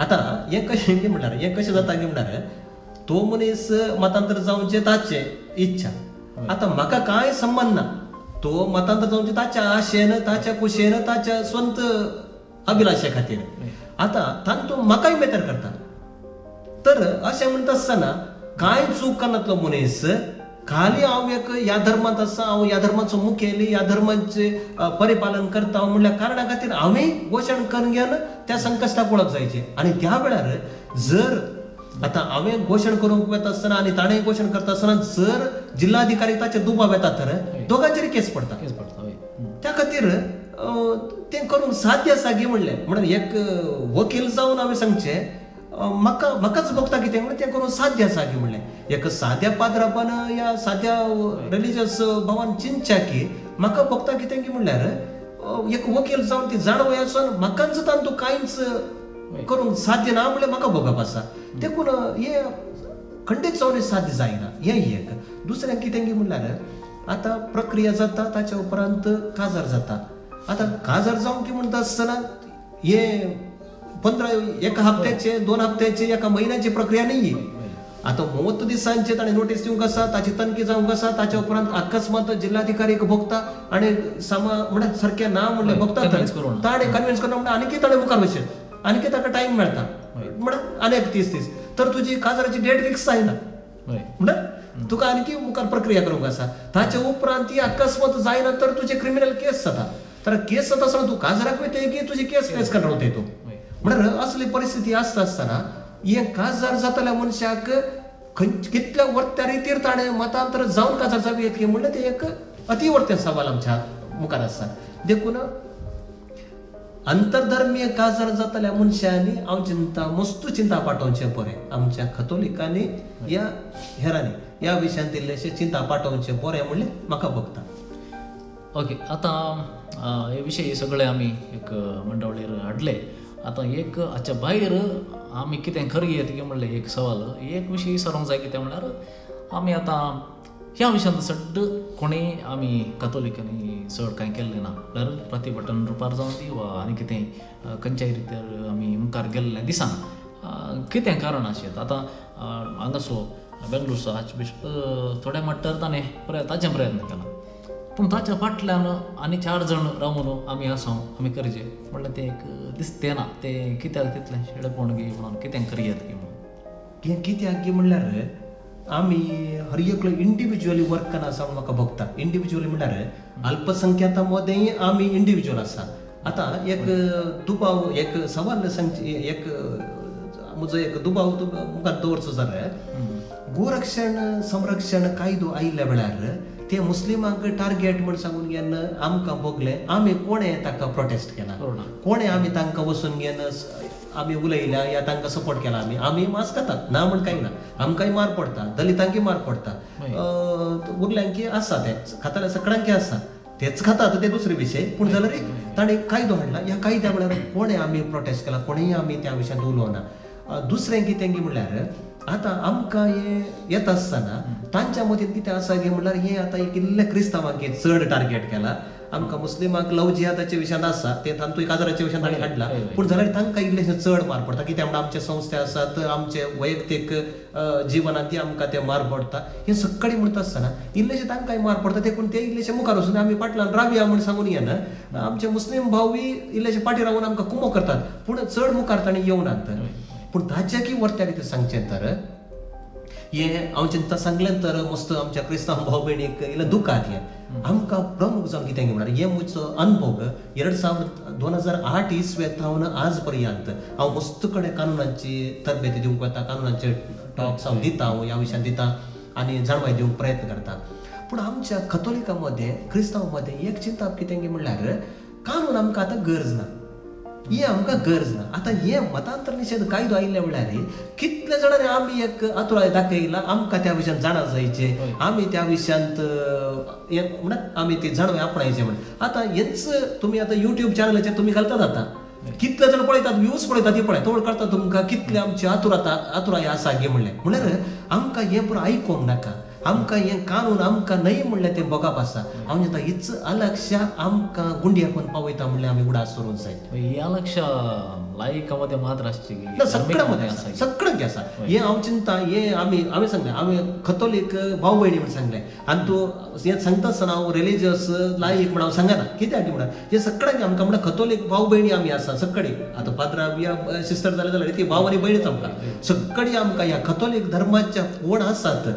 आतां हें कशें की म्हणल्यार हें कशें जाता की म्हणल्यार तो मनीस मतांतर जावचें ताचें इच्छा, आतां म्हाका कांय संबंद ना. तो मतांतर जावचें ताच्या आशेन, ताच्या कुशेन, ताच्या स्वंत अभिलाशे खातीर. आतां तातूंत म्हाकाय मेतर करता. तर अशें म्हणटा आसतना कांय चूक करनातलो मनीस खाली हांव एक ह्या धर्मांत आसा, हांव ह्या धर्माचो मुखेली, ह्या धर्माचें परिपालन करता म्हणल्या कारणा खातीर हांवें घोशण करून घेवन त्या संकश्टाक वळख जायचें. आनी त्या वेळार जर आतां हांवें घोशण करूंक वता आसतना आनी ताणें घोशण करता आसतना जर जिल्लाधिकारी ताचेर दुबाव येता तर दोगांचेर केस पडटा. त्या खातीर तें करूंक साध्य आसा गी म्हणलें म्हणल्यार एक वकील जावन हांवें सांगचें म्हाका म्हाकाच भोगता कितें म्हणल्यार तें करूंक साध्य आसा की म्हणलें एक साद्या पाद्रापान या साद्या रिलिजियस भावान चिंतच्या की म्हाका भोगता कितें की म्हणल्यार एक वकील जावन ती जाणवय आसून म्हाकाच तातूंत कांयच करूंक साध्य ना म्हणल्यार म्हाका भोगप आसा. देखून हें खंडीत जावन साध्य जायना. हें एक. दुसरें कितें की म्हणल्यार आतां प्रक्रिया जाता ताच्या उपरांत काजार जाता. आतां काजार जावंक की म्हणटा आसतना हें 15 एका हप्त्याचे, 2 हप्त्याचे, एका म्हयन्याची प्रक्रिया न्ही. आतां 30 दिसांचे ताणें नोटीस दिवंक आसा, ताची तनखी जावंक आसा, ताच्या उपरांत अकस्मात जिल्लाधिकारीक भोगता आनी सामा म्हणल्यार सारकें ना म्हणलें भोगता ताणें कन्विन्स करून म्हणल्यार आनीक ताणें मुखार वचचें, आनीक ताका टायम मेळटा म्हणल्यार आनीक 30 दीस तर तुजी काजाराची डेट फिक्स जायना म्हणल्यार तुका आनीक मुखार प्रक्रिया करूंक आसा. ताचे उपरांत ती अकस्मात जायना तर तुजे क्रिमिनल केस जाता. तर केस जाता आसतना तूं काजाराक वयता की तुजी केस फेस करून रावताय तूं. म्हणल्यार असली परिस्थिती आसता आसतना हें काजार जातल्या मनशाक कितल्या वर्त्या रितीर ताणें मतांतर जावन काजार जावं येत की म्हणल्यार तें एक अति वर्तें सवाल आमच्या मुखार आसा. देखून अंतरधर्मीय काजार जातल्या मनशांनी हांव चिंता मस्तू चिंता पाठोवचें बरें आमच्या कथोलिकांनी या हेरांनी ह्या विशयांत इल्लेशें चिंता पाठोवचें बरें म्हणलें म्हाका भोगता. ओके, आतां हे विशय सगळे आमी एक मंडवळीर हाडले. आतां एक हाच्या भायर आमी कितें खरी येत की म्हणलें एक सवाल एक विशय सरोंक जाय कितें म्हणल्यार आमी आतां ह्या विशयांत चड कोणी आमी कथोलिकांनी चड कांय केल्लें ना म्हणल्यार प्रतिभटन रुपार जावं दी वा आनी कितें खंयच्याय रितीर आमी मुखार गेल्लें दिसना. कितें कारण आशें आतां हांगासो बेंगलोरचो आर्चबिशप थोड्या मट्टार ताणें ताचें प्रयत्न केला, पूण ताच्या फाटल्यान आनी 4 जाण रावन आमी आसा आमी करचें म्हणल्यार तें एक दिसतें ना. तें कित्याक तितलें शेळेपण गी म्हणून कितें करयत की म्हणून हें कित्याक की म्हणल्यार आमी हर एकलो इंडिविज्युअली वर्क करना आसा म्हूण म्हाका भोगता. इंडिविज्युअली म्हणल्यार अल्पसंख्याता मदेंय आमी इंडिविज्युअल आसा. आतां एक दुबाव एक सवाल सांगची एक म्हजो एक दुबाव मुखार दवरचो जाल्यार गोरक्षण संरक्षण कायदो आयिल्ल्या वेळार ते मुस्लिमांक टार्गेट म्हण सांगून घेवन आमकां भोगलें. आमी कोणें ताका प्रोटेस्ट केला, कोणें आमी तांकां वचून घेवन आमी उलयल्या या तांकां सपोर्ट केला. आमी आमी मास खातात ना म्हण कांय ना, आमकांय मार पडटा, दलितांकय मार पडटा, उरल्यांकी आसा तें खाताले सगळ्यांकी आसा तेच खातात ते दुसरे विशय. पूण जाल्यार ताणें कायदो हाडला, ह्या कायद्या वेळार कोणें आमी प्रोटेस्ट केला, कोणेंय आमी त्या विशयांत उलोवना. दुसरें कितें की म्हणल्यार आतां आमकां हें येता आसतना तांच्या मतीन कितें आसा की म्हणल्यार हें आतां एक इल्लें क्रिस्तांवांक चड टार्गेट केला. आमकां मुस्लिमांक लव जिहादाच्या विशयांत आसा तें तांतूय काजाराच्या विशयांत ताणें हाडला, पूण जाल्यार तांकां इल्लेशें चड मार पडटा. कित्याक म्हणल्यार आमचे संस्थे आसात, आमचे वैयक्तीक जिवनांत आमकां ते मार पडटा. हें सगळें म्हणटा आसतना इल्लेशें तांकांय मार पडटा, देखून ते इल्लेशे मुखार वचून आमी फाटल्यान रावया म्हूण सांगून येना. आमचे मुस्लीम भावूय इल्लेशे फाटीं रावन आमकां कुमो करतात, पूण चड मुखार तांणी येवनात. पूण ताच्या की वर्त्या रितीन सांगचें तर हें हांव चिंता सांगलें तर मस्त आमच्या क्रिस्तांव भाव भयणीक इल्लें दुखात. हें आमकां प्रमुख जावन कितें म्हणल्यार हें म्हजो अनुभव 2008 इस्वेत थावन आज पर्यंत हांव मस्त कडेन कानुनांची तरबेती दिवंक वता, कानुनांचे टॉक्स हांव दिता, हांव ह्या विशयान दिता आनी जाणवाय दिवंक प्रयत्न करता. पूण आमच्या कथोलिकां मदें क्रिस्तांव मदें एक चिंताप कितें म्हणल्यार कानून आमकां आतां गरज ना, ही आमकां गरज ना. आतां हे मतांतर निशेध कायदो आयिल्ल्या म्हणल्यार कितले जाणांनी आमी एक आतुराय दाखयला, आमकां त्या विशयांत जाणा जायचें, आमी त्या विशयांत म्हणल्यार आमी ती जाणवय आपणायचें म्हण. आतां हेंच तुमी आतां युट्यूब चॅनलाचेर तुमी घालतात आतां कितले जाण पळयतात, व्यूज पळयतात, ती पळय तोड कळटा तुमकां कितले आमची आतुराय आसा गे म्हणलें. म्हणल्यार आमकां हें पुरो आयकोंक नाका, आमकां हें कानून आमकां न्हय म्हणलें तें भोगप आसा. हांव चिंता हीच अलक्षा आमकां गुंडया कोन्न पावयता म्हणल्यार आमी उडास करूंक जाय. ही अलक्षा लायका मदें मात्र आसची ना, सगळ्यां मदें आसा, सगळ्यांक आसा. हें हांव चिंता, हें आमी आमी सांगलें, आमी कथोलीक भाव भयणी म्हण सांगलें. आनी तूं हें सांगता आसतना हांव रिलिजियस लायक म्हण हांव सांगना, कित्याक म्हणल्यार हें सगळ्यांक आमकां म्हणल्यार कथोलीक भाव भयणी आमी आसा सगळी. आतां पाद्रा या सिस्टर जाले जाल्यार ती भाव आनी भयणीच आमकां सगळी. आमकां ह्या कथोलीक धर्माच्या कोण आसात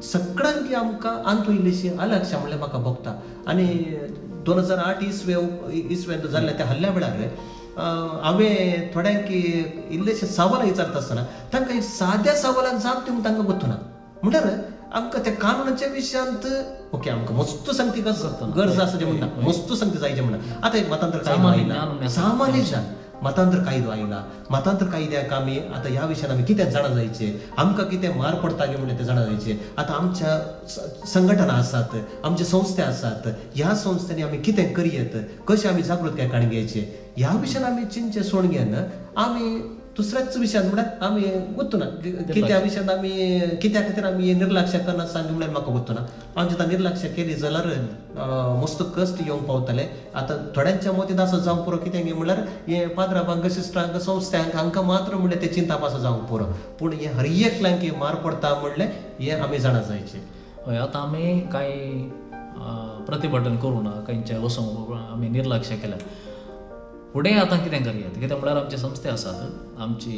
सगळ्यांक आमकां आंतू इल्लीशी अलक्षा म्हणल्यार म्हाका भोगता. आनी 2008 इसवेंत जाल्ल्या त्या हल्ल्या वेळार हांवें थोड्यांक इल्लेशे सवालां विचारता आसतना तांकां एक साद्या सवालाक जाप दिवंक तांकां गोत्तुना. म्हणल्यार आमकां त्या कानुनाच्या विशयांत ओके आमकां मस्त सांगती गरज आसा तें म्हणना, मस्त सांगती जायचें म्हणना. आतां एक मतांतर कायदो आयला, सामान्य ज्ञान मतांतर कायदो आयला, मतांतर कायद्याक आमी आतां ह्या विशयान आमी कितें जाणा जायचें, आमकां कितें मार पडटा गे म्हणल्यार तें जाणा जायचें. आतां आमच्या संघटना आसात, आमच्या संस्था आसात, ह्या संस्थांनी आमी कितें करयेत, कशें आमी जागृतकाय काडून घेवचें ह्या विशयान आमी चिंतचें सोडून घेवन आमी दुसऱ्याच विशयान म्हळ्यार आमी गुत्तुना कित्या विशयान आमी कित्या खातीर आमी निर्लक्ष करना सांग म्हळ्यार म्हाका गुत्तुना. आमची आतां निर्लक्ष केली जाल्यार मस्त कश्ट येवंक पावतले. आतां थोड्यांच्या मतींत आसा जावंक पुरो कितें गे म्हणल्यार हें पाद्राबांक सिस्टरांक संस्थ्यांक हांकां मात्र म्हणल्यार तें चिंताप आसा जावंक पुरो, पूण हें हर एकल्यांक मार पडटा म्हणलें हें आमी जाणा जायचें. हय, आतां आमी कांय प्रतिभटन करूं ना, खंयच्या वचूंक आमी निर्लक्ष केल्या. फुडें आतां कितें करया, कितें म्हणल्यार आमचे संस्थे आसात, आमची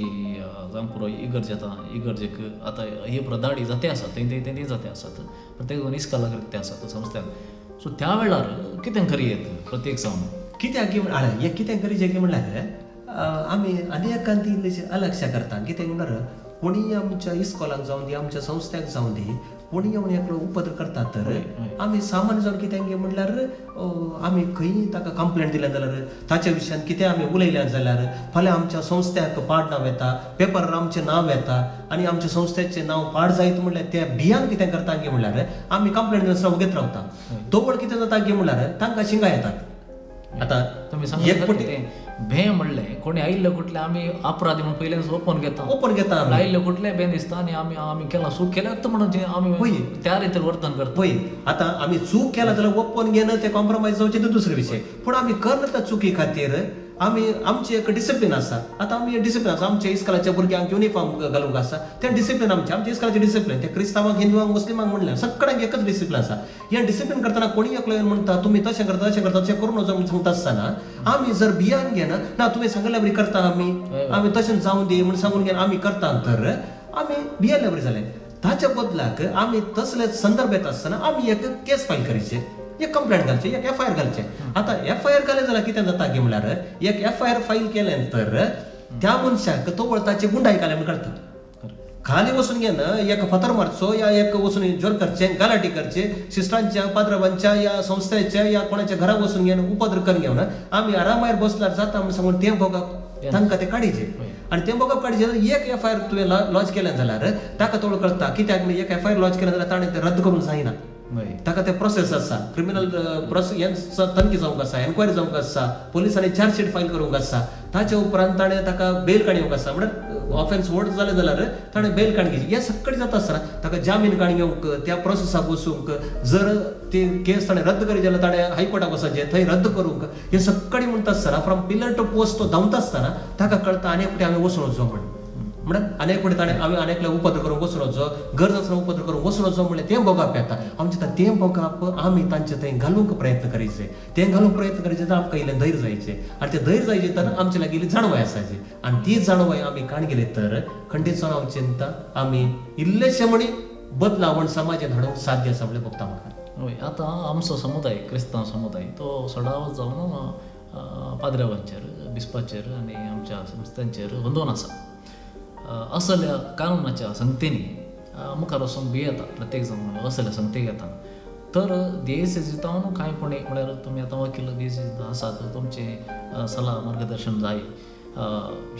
जावंक पुरो इगर्ज आतां इगर्जेक आतां ही प्रदाडी जाते आसात, थंय थंय थंय जाते आसात, प्रत्येक जावन इस्कालाक रित्ते आसात संस्थ्यांक. सो त्या वेळार कितें करयेत प्रत्येक जावन कित्याक हें कितें करीचें की म्हणल्यार आमी अनेकांत इल्लेशें अलक्ष करता. कितें म्हणल्यार कोणीय आमच्या इस्कॉलाक जावं दी, आमच्या संस्थ्याक जावं दी, कोणी येवन एकलो उपद्र करतात तर आमी सामान्य जावन कितें गे म्हणल्यार आमी खंय ताका कंप्लेंट दिल्या जाल्यार ताच्या विशयान कितें आमी उलयल्या जाल्यार फाल्यां आमच्या संस्थ्याक पाड नांव येता, पेपरार आमचें नांव येता आनी आमच्या संस्थेचें नांव पाड जायत म्हणल्यार त्या भियान कितें करता गे म्हणल्यार आमी कंप्लेंट दिनासतना वगेत रावता. तोवळ कितें जाता गे म्हणल्यार तांकां शिंगा येतात. आतां तुमी सांगता भे म्हणलें कोणी आयिल्ले कुठले आमी अपराधी म्हणून पयल्यान ओपन घेता, ओपन घेता, आयिल्ले कुठले बेन दिसता आनी आमी आमी केला चूक केल्यात म्हणून आमी त्या रितीन वर्तन करता. पळय आतां आमी चूक केला जाल्यार ओपन घेवन ते कॉम्प्रोमायज जावचें ते दुसरे विशय, पूण आमी करना त्या चुकी खातीर आमी आमचें एक डिसिप्लीन आसा. आतां आमी डिसिप्लीन आसा, आमच्या इस्कॉलाच्या भुरग्यांक युनिफॉर्म घालूंक आसा तें डिसिप्लीन आमचें, आमच्या इस्कॉलाचें डिसिप्लीन ते क्रिस्तांवांक हिंदुवांक मुस्लिमांक म्हणलें सगळ्यांक एकच डिसिप्लीन आसा. हें डिसिप्लीन करतना कोणी एकलो येवन म्हणटा तुमी तशें करता तशें करता तशें करूं नजो म्हूण सांगता आसतना आमी जर भियान घेना ना तुवें सांगल्या बरी करता आमी, आमी तशें जावं दी म्हूण सांगून घेवन आमी करता तर आमी भियेल्ल्या बरी जालें. ताच्या बदलाक आमी तसले संदर्भ येता आसतना आमी एक केस फायल करचे, एक कंप्लेंट घालचे, एक एफ I R घालचे. आतां एफ I R घालें जाल्यार कितें जाता की म्हणल्यार एक एफ I R file केलें तर त्या मनशाक तो ताची गुंडाई घाले म्हूण कळटा. खाली वचून घेवन एक फातर मारचो या एक वचून जोर करचें, गलाटी करचे, सिस्टरांच्या पाद्राबांच्या या संस्थेच्या या कोणाच्या घरा वचून घेवन उपद्र करून घेवन आमी आरामार बसल्यार जाता म्हूण सांगून तें भोगप तांकां तें काडीचें. आनी तें भोगप काडीचें जाल्यार एक एफ I R तुवें लॉज केलें जाल्यार ताका थोडो कळटा कित्याक एक एफ I R lodge केलें जाल्यार ताणें तें रद्द करूंक जायना, ताका ते प्रोसेस आसा, क्रिमिनल प्रोसेस तनखी जावंक आसा, एनक्वायरी जावंक आसा, पोलिसांनी चार्जशीट फायल करूंक आसा, ताच्या उपरांत ताणें ताका बेल काडून येवंक आसा, म्हणल्यार ऑफेन्स व्हड जालें जाल्यार ताणें बेल काडून घेवची. हें सगळें जाता आसतना ताका जामीन काडून घेवंक त्या प्रोसेसाक वचूंक, जर ती केस ताणें रद्द करी जाल्यार ताणें हायकोर्टाक वचपाचें, थंय रद्द करूंक, हें सगळें म्हणटा आसतना फ्रॉम पिलर टू पोस्ट तो धांवता आसतना ताका कळटा आनी एकटे आमी वचून वचो म्हण, म्हणल्यार आनी एकटे ताणें आमी आनी एकल्या उपद्र करूंक वचून वचो, गरज आसतना उपद्र करूंक वचून वचो म्हणल्यार तें भोगप येता. आमचें तें भोगप आमी तांचे थंय घालूंक प्रयत्न करीचे, तें घालूंक प्रयत्न करीचे तर आमकां इल्लें धैर्य जायचें आनी तें धैर्य जायचें तर आमचे लागीं इल्ली जाणवाय आसाची आनी ती जाणवाय आमी काण गेली तर खंडीत जावन हांव चिंता आमी इल्लेशें म्हणी बदलावण समाजान हाडूंक साध्य आसा म्हणल्यार भोगता म्हाका. हय, आतां आमचो समुदाय क्रिस्तांव समुदाय तो सदांच जावन पाद्र्यावांचेर बिस्पाचेर आनी आमच्या संस्थांचेर अंदोन आसा. असल्या कानुनाच्या संगतेनी मुखार वचूंक भियेता प्रत्येक जाण असल्या संगतेक येता तर देश जितावन कांय कोणी म्हळ्यार तुमी आतां वकील देश आसात, तुमचें सलाह मार्गदर्शन जाय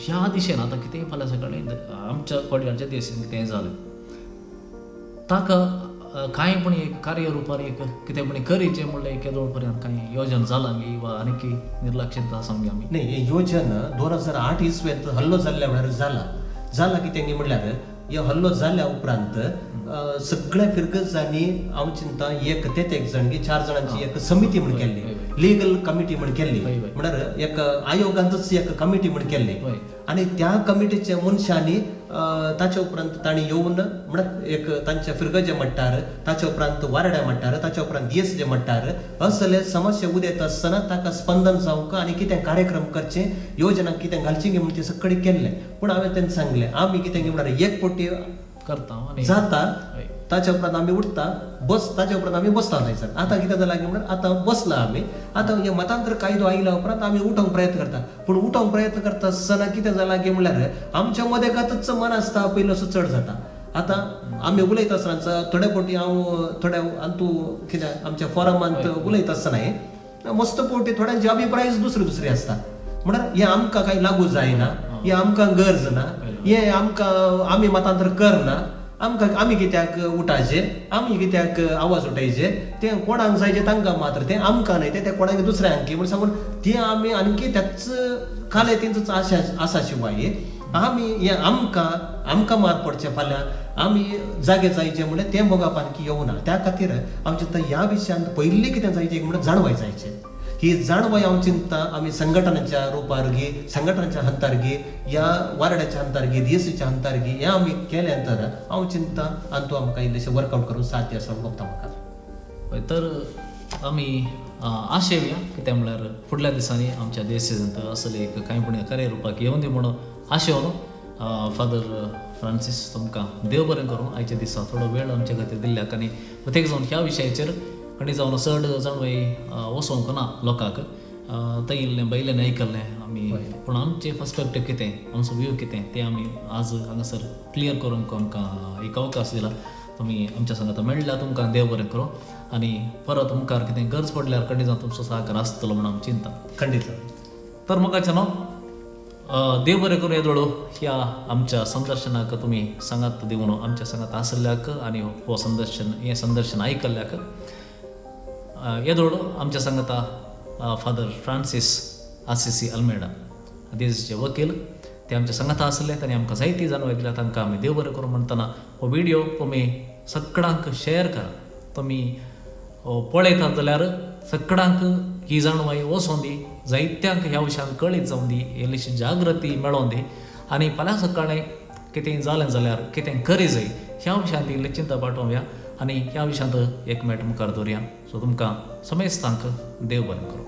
ह्या दिशेन. आतां कितेंय फाल्यां सकाळीं आमच्या कोडयाच्या देशान कितेंय जालें ताका कांय पण एक कार्यरुपार एक कितें पण करीचें म्हणल्यार एक येदोळ पर्यंत कांय योजन जालां गी वा आनीक निर्लक्षित आसा गे आमी? न्ही, हे योजन 2008 इसवेंत हल्लो जाल्ल्या वेळार जाला. जाला कितें गी म्हणल्यार हे हल्लो जाल्या उपरांत सगळ्या फिरगजांनी हांव चिंता एक ते एक जाण 4 जाणांची एक समिती म्हण केल्ली, लिगल कमिटी म्हण केल्ली, म्हळ्यार एक आयोगांतच एक कमिटी म्हण केल्ली. आनी त्या कमिटीच्या मनशांनी ताच्या उपरांत तांणी येवन म्हळ्यार एक तांच्या फिरगजे म्हणटार, ताच्या उपरांत वारड्या म्हणटार, ताच्या उपरांत दियेसजे म्हणटार असले समस्या उदेत आसतना ताका स्पंदन जावंक आनी कितें कार्यक्रम करचे, योजना कितें घालची गे म्हण ते सगळें केल्लें. पूण हांवें तेंकां सांगलें आमी कितें गे म्हळ्यार एक पोटी करता जाता, ताच्या उपरांत आमी उठता बस, ताच्या उपरांत आमी बसता थंयसर. आतां कितें जालां की म्हणल्यार आतां बसला आमी, आतां हे मतांतर कायदो आयल्या उपरांत आमी उठोवंक प्रयत्न करता. पूण उठोवंक प्रयत्न करता आसतना कितें जालां की म्हणल्यार आमच्या मदेकातच मन आसता पयलो असो चड जाता. आतां आमी उलयता आसतना थोडे फावटी हांव थोड्या अंतू कितें आमच्या फोरमांत उलयता आसतना मस्त फावटी थोड्यांचे अभिप्रायच दुसरे दुसरे आसता. म्हळ्यार हें आमकां कांय लागू जायना, हें आमकां गरज ना, हें आमकां आमी मतांतर करना, आमकां आमी कित्याक उठायचे, आमी कित्याक आवाज उठायचे, तें कोणाक जायचे तांकां मात्र, तें आमकां न्हय, तें कोणाक दुसऱ्यांक म्हूण सांगून तें आमी आणखी त्याच काले तेंच आशा आसा. शिवाय आमी हें आमकां आमकां मार पडचें फाल्यां आमी जागे जायचे म्हणल्यार तें मोगाप आणखी येवना. त्या खातीर हांव चिंता ह्या विशयांत पयलीं कितें जायचें म्हणल्यार जाणवाय जायचें. ही जाणवाय हांव चिंता आमी संघटनाच्या रुपार गी, संघटनाच्या हंतार गी, ह्या वारड्याच्या हंतार गी, डीएसीच्या हंतार गी, हें आमी केलें तर हांव चिंता आनी तूं आमकां इल्लेशें वर्कआवट करून साध्य आसा बघता म्हाका. तर आमी आशेवया कितें म्हणल्यार फुडल्या दिसांनी आमच्या देशांत असले एक कांय पण कार्यरुपाक येवन दी म्हणून आशेवन फादर फ्रांसीस तुमकां देव बरें करूं आयच्या दिसा थोडो वेळ आमच्या खातीर दिल्ल्याक आनी प्रत्येक जावन ह्या विशयाचेर खंडी जावन चड जाणवय वसोवंक ना लोकांक थंय इल्लें बैलें आयकल्लें आमी, पूण आमचें पर्सपेक्टीव कितें, आमचो व्यू कितें तें आमी आज हांगासर क्लियर करूंक आमकां एक अवकाश दिला. तुमी आमच्या सांगात मेळ्ळ्या, तुमकां देव बरें करूं आनी परत मुखार कितें गरज पडल्यार खंडी जावन तुमचो सहकार आसतलो म्हूण आमी चिंता. खंडीत. तर म्हाका न्हू देव बरें करूं येदोळो ह्या आमच्या संदर्शनाक तुमी सांगात दिवन आमच्या सांगात आसल्याक आनी हो संदर्शन हें संदर्शन आयकल्ल्याक येदोळ आमच्या सांगाता फादर फ्रांसीस आसिसी अल्मेडा देशाचे वकील ते आमच्या सांगाता आसले, तांणी आमकां जायती जाणवाय दिल्या. तांकां आमी देव बरें करूं म्हणटना हो व्हिडियो तुमी सगळ्यांक शेअर करा. तुमी पळयतात जाल्यार सगळ्यांक ही जाणवाय वचों दी, जायत्यांक ह्या विशयान कळीत जावं दी, इल्लीशी जागृती मेळों दी आनी फाल्यां सकाळीं कितें जालें जाल्यार कितें करी जाय ह्या विशयांत इल्ली चिंता पाठोवया आनी ह्या विशयांत एक मेट मुखार दवरया. सो तुमकां समेस्तांक देव बरें करूं.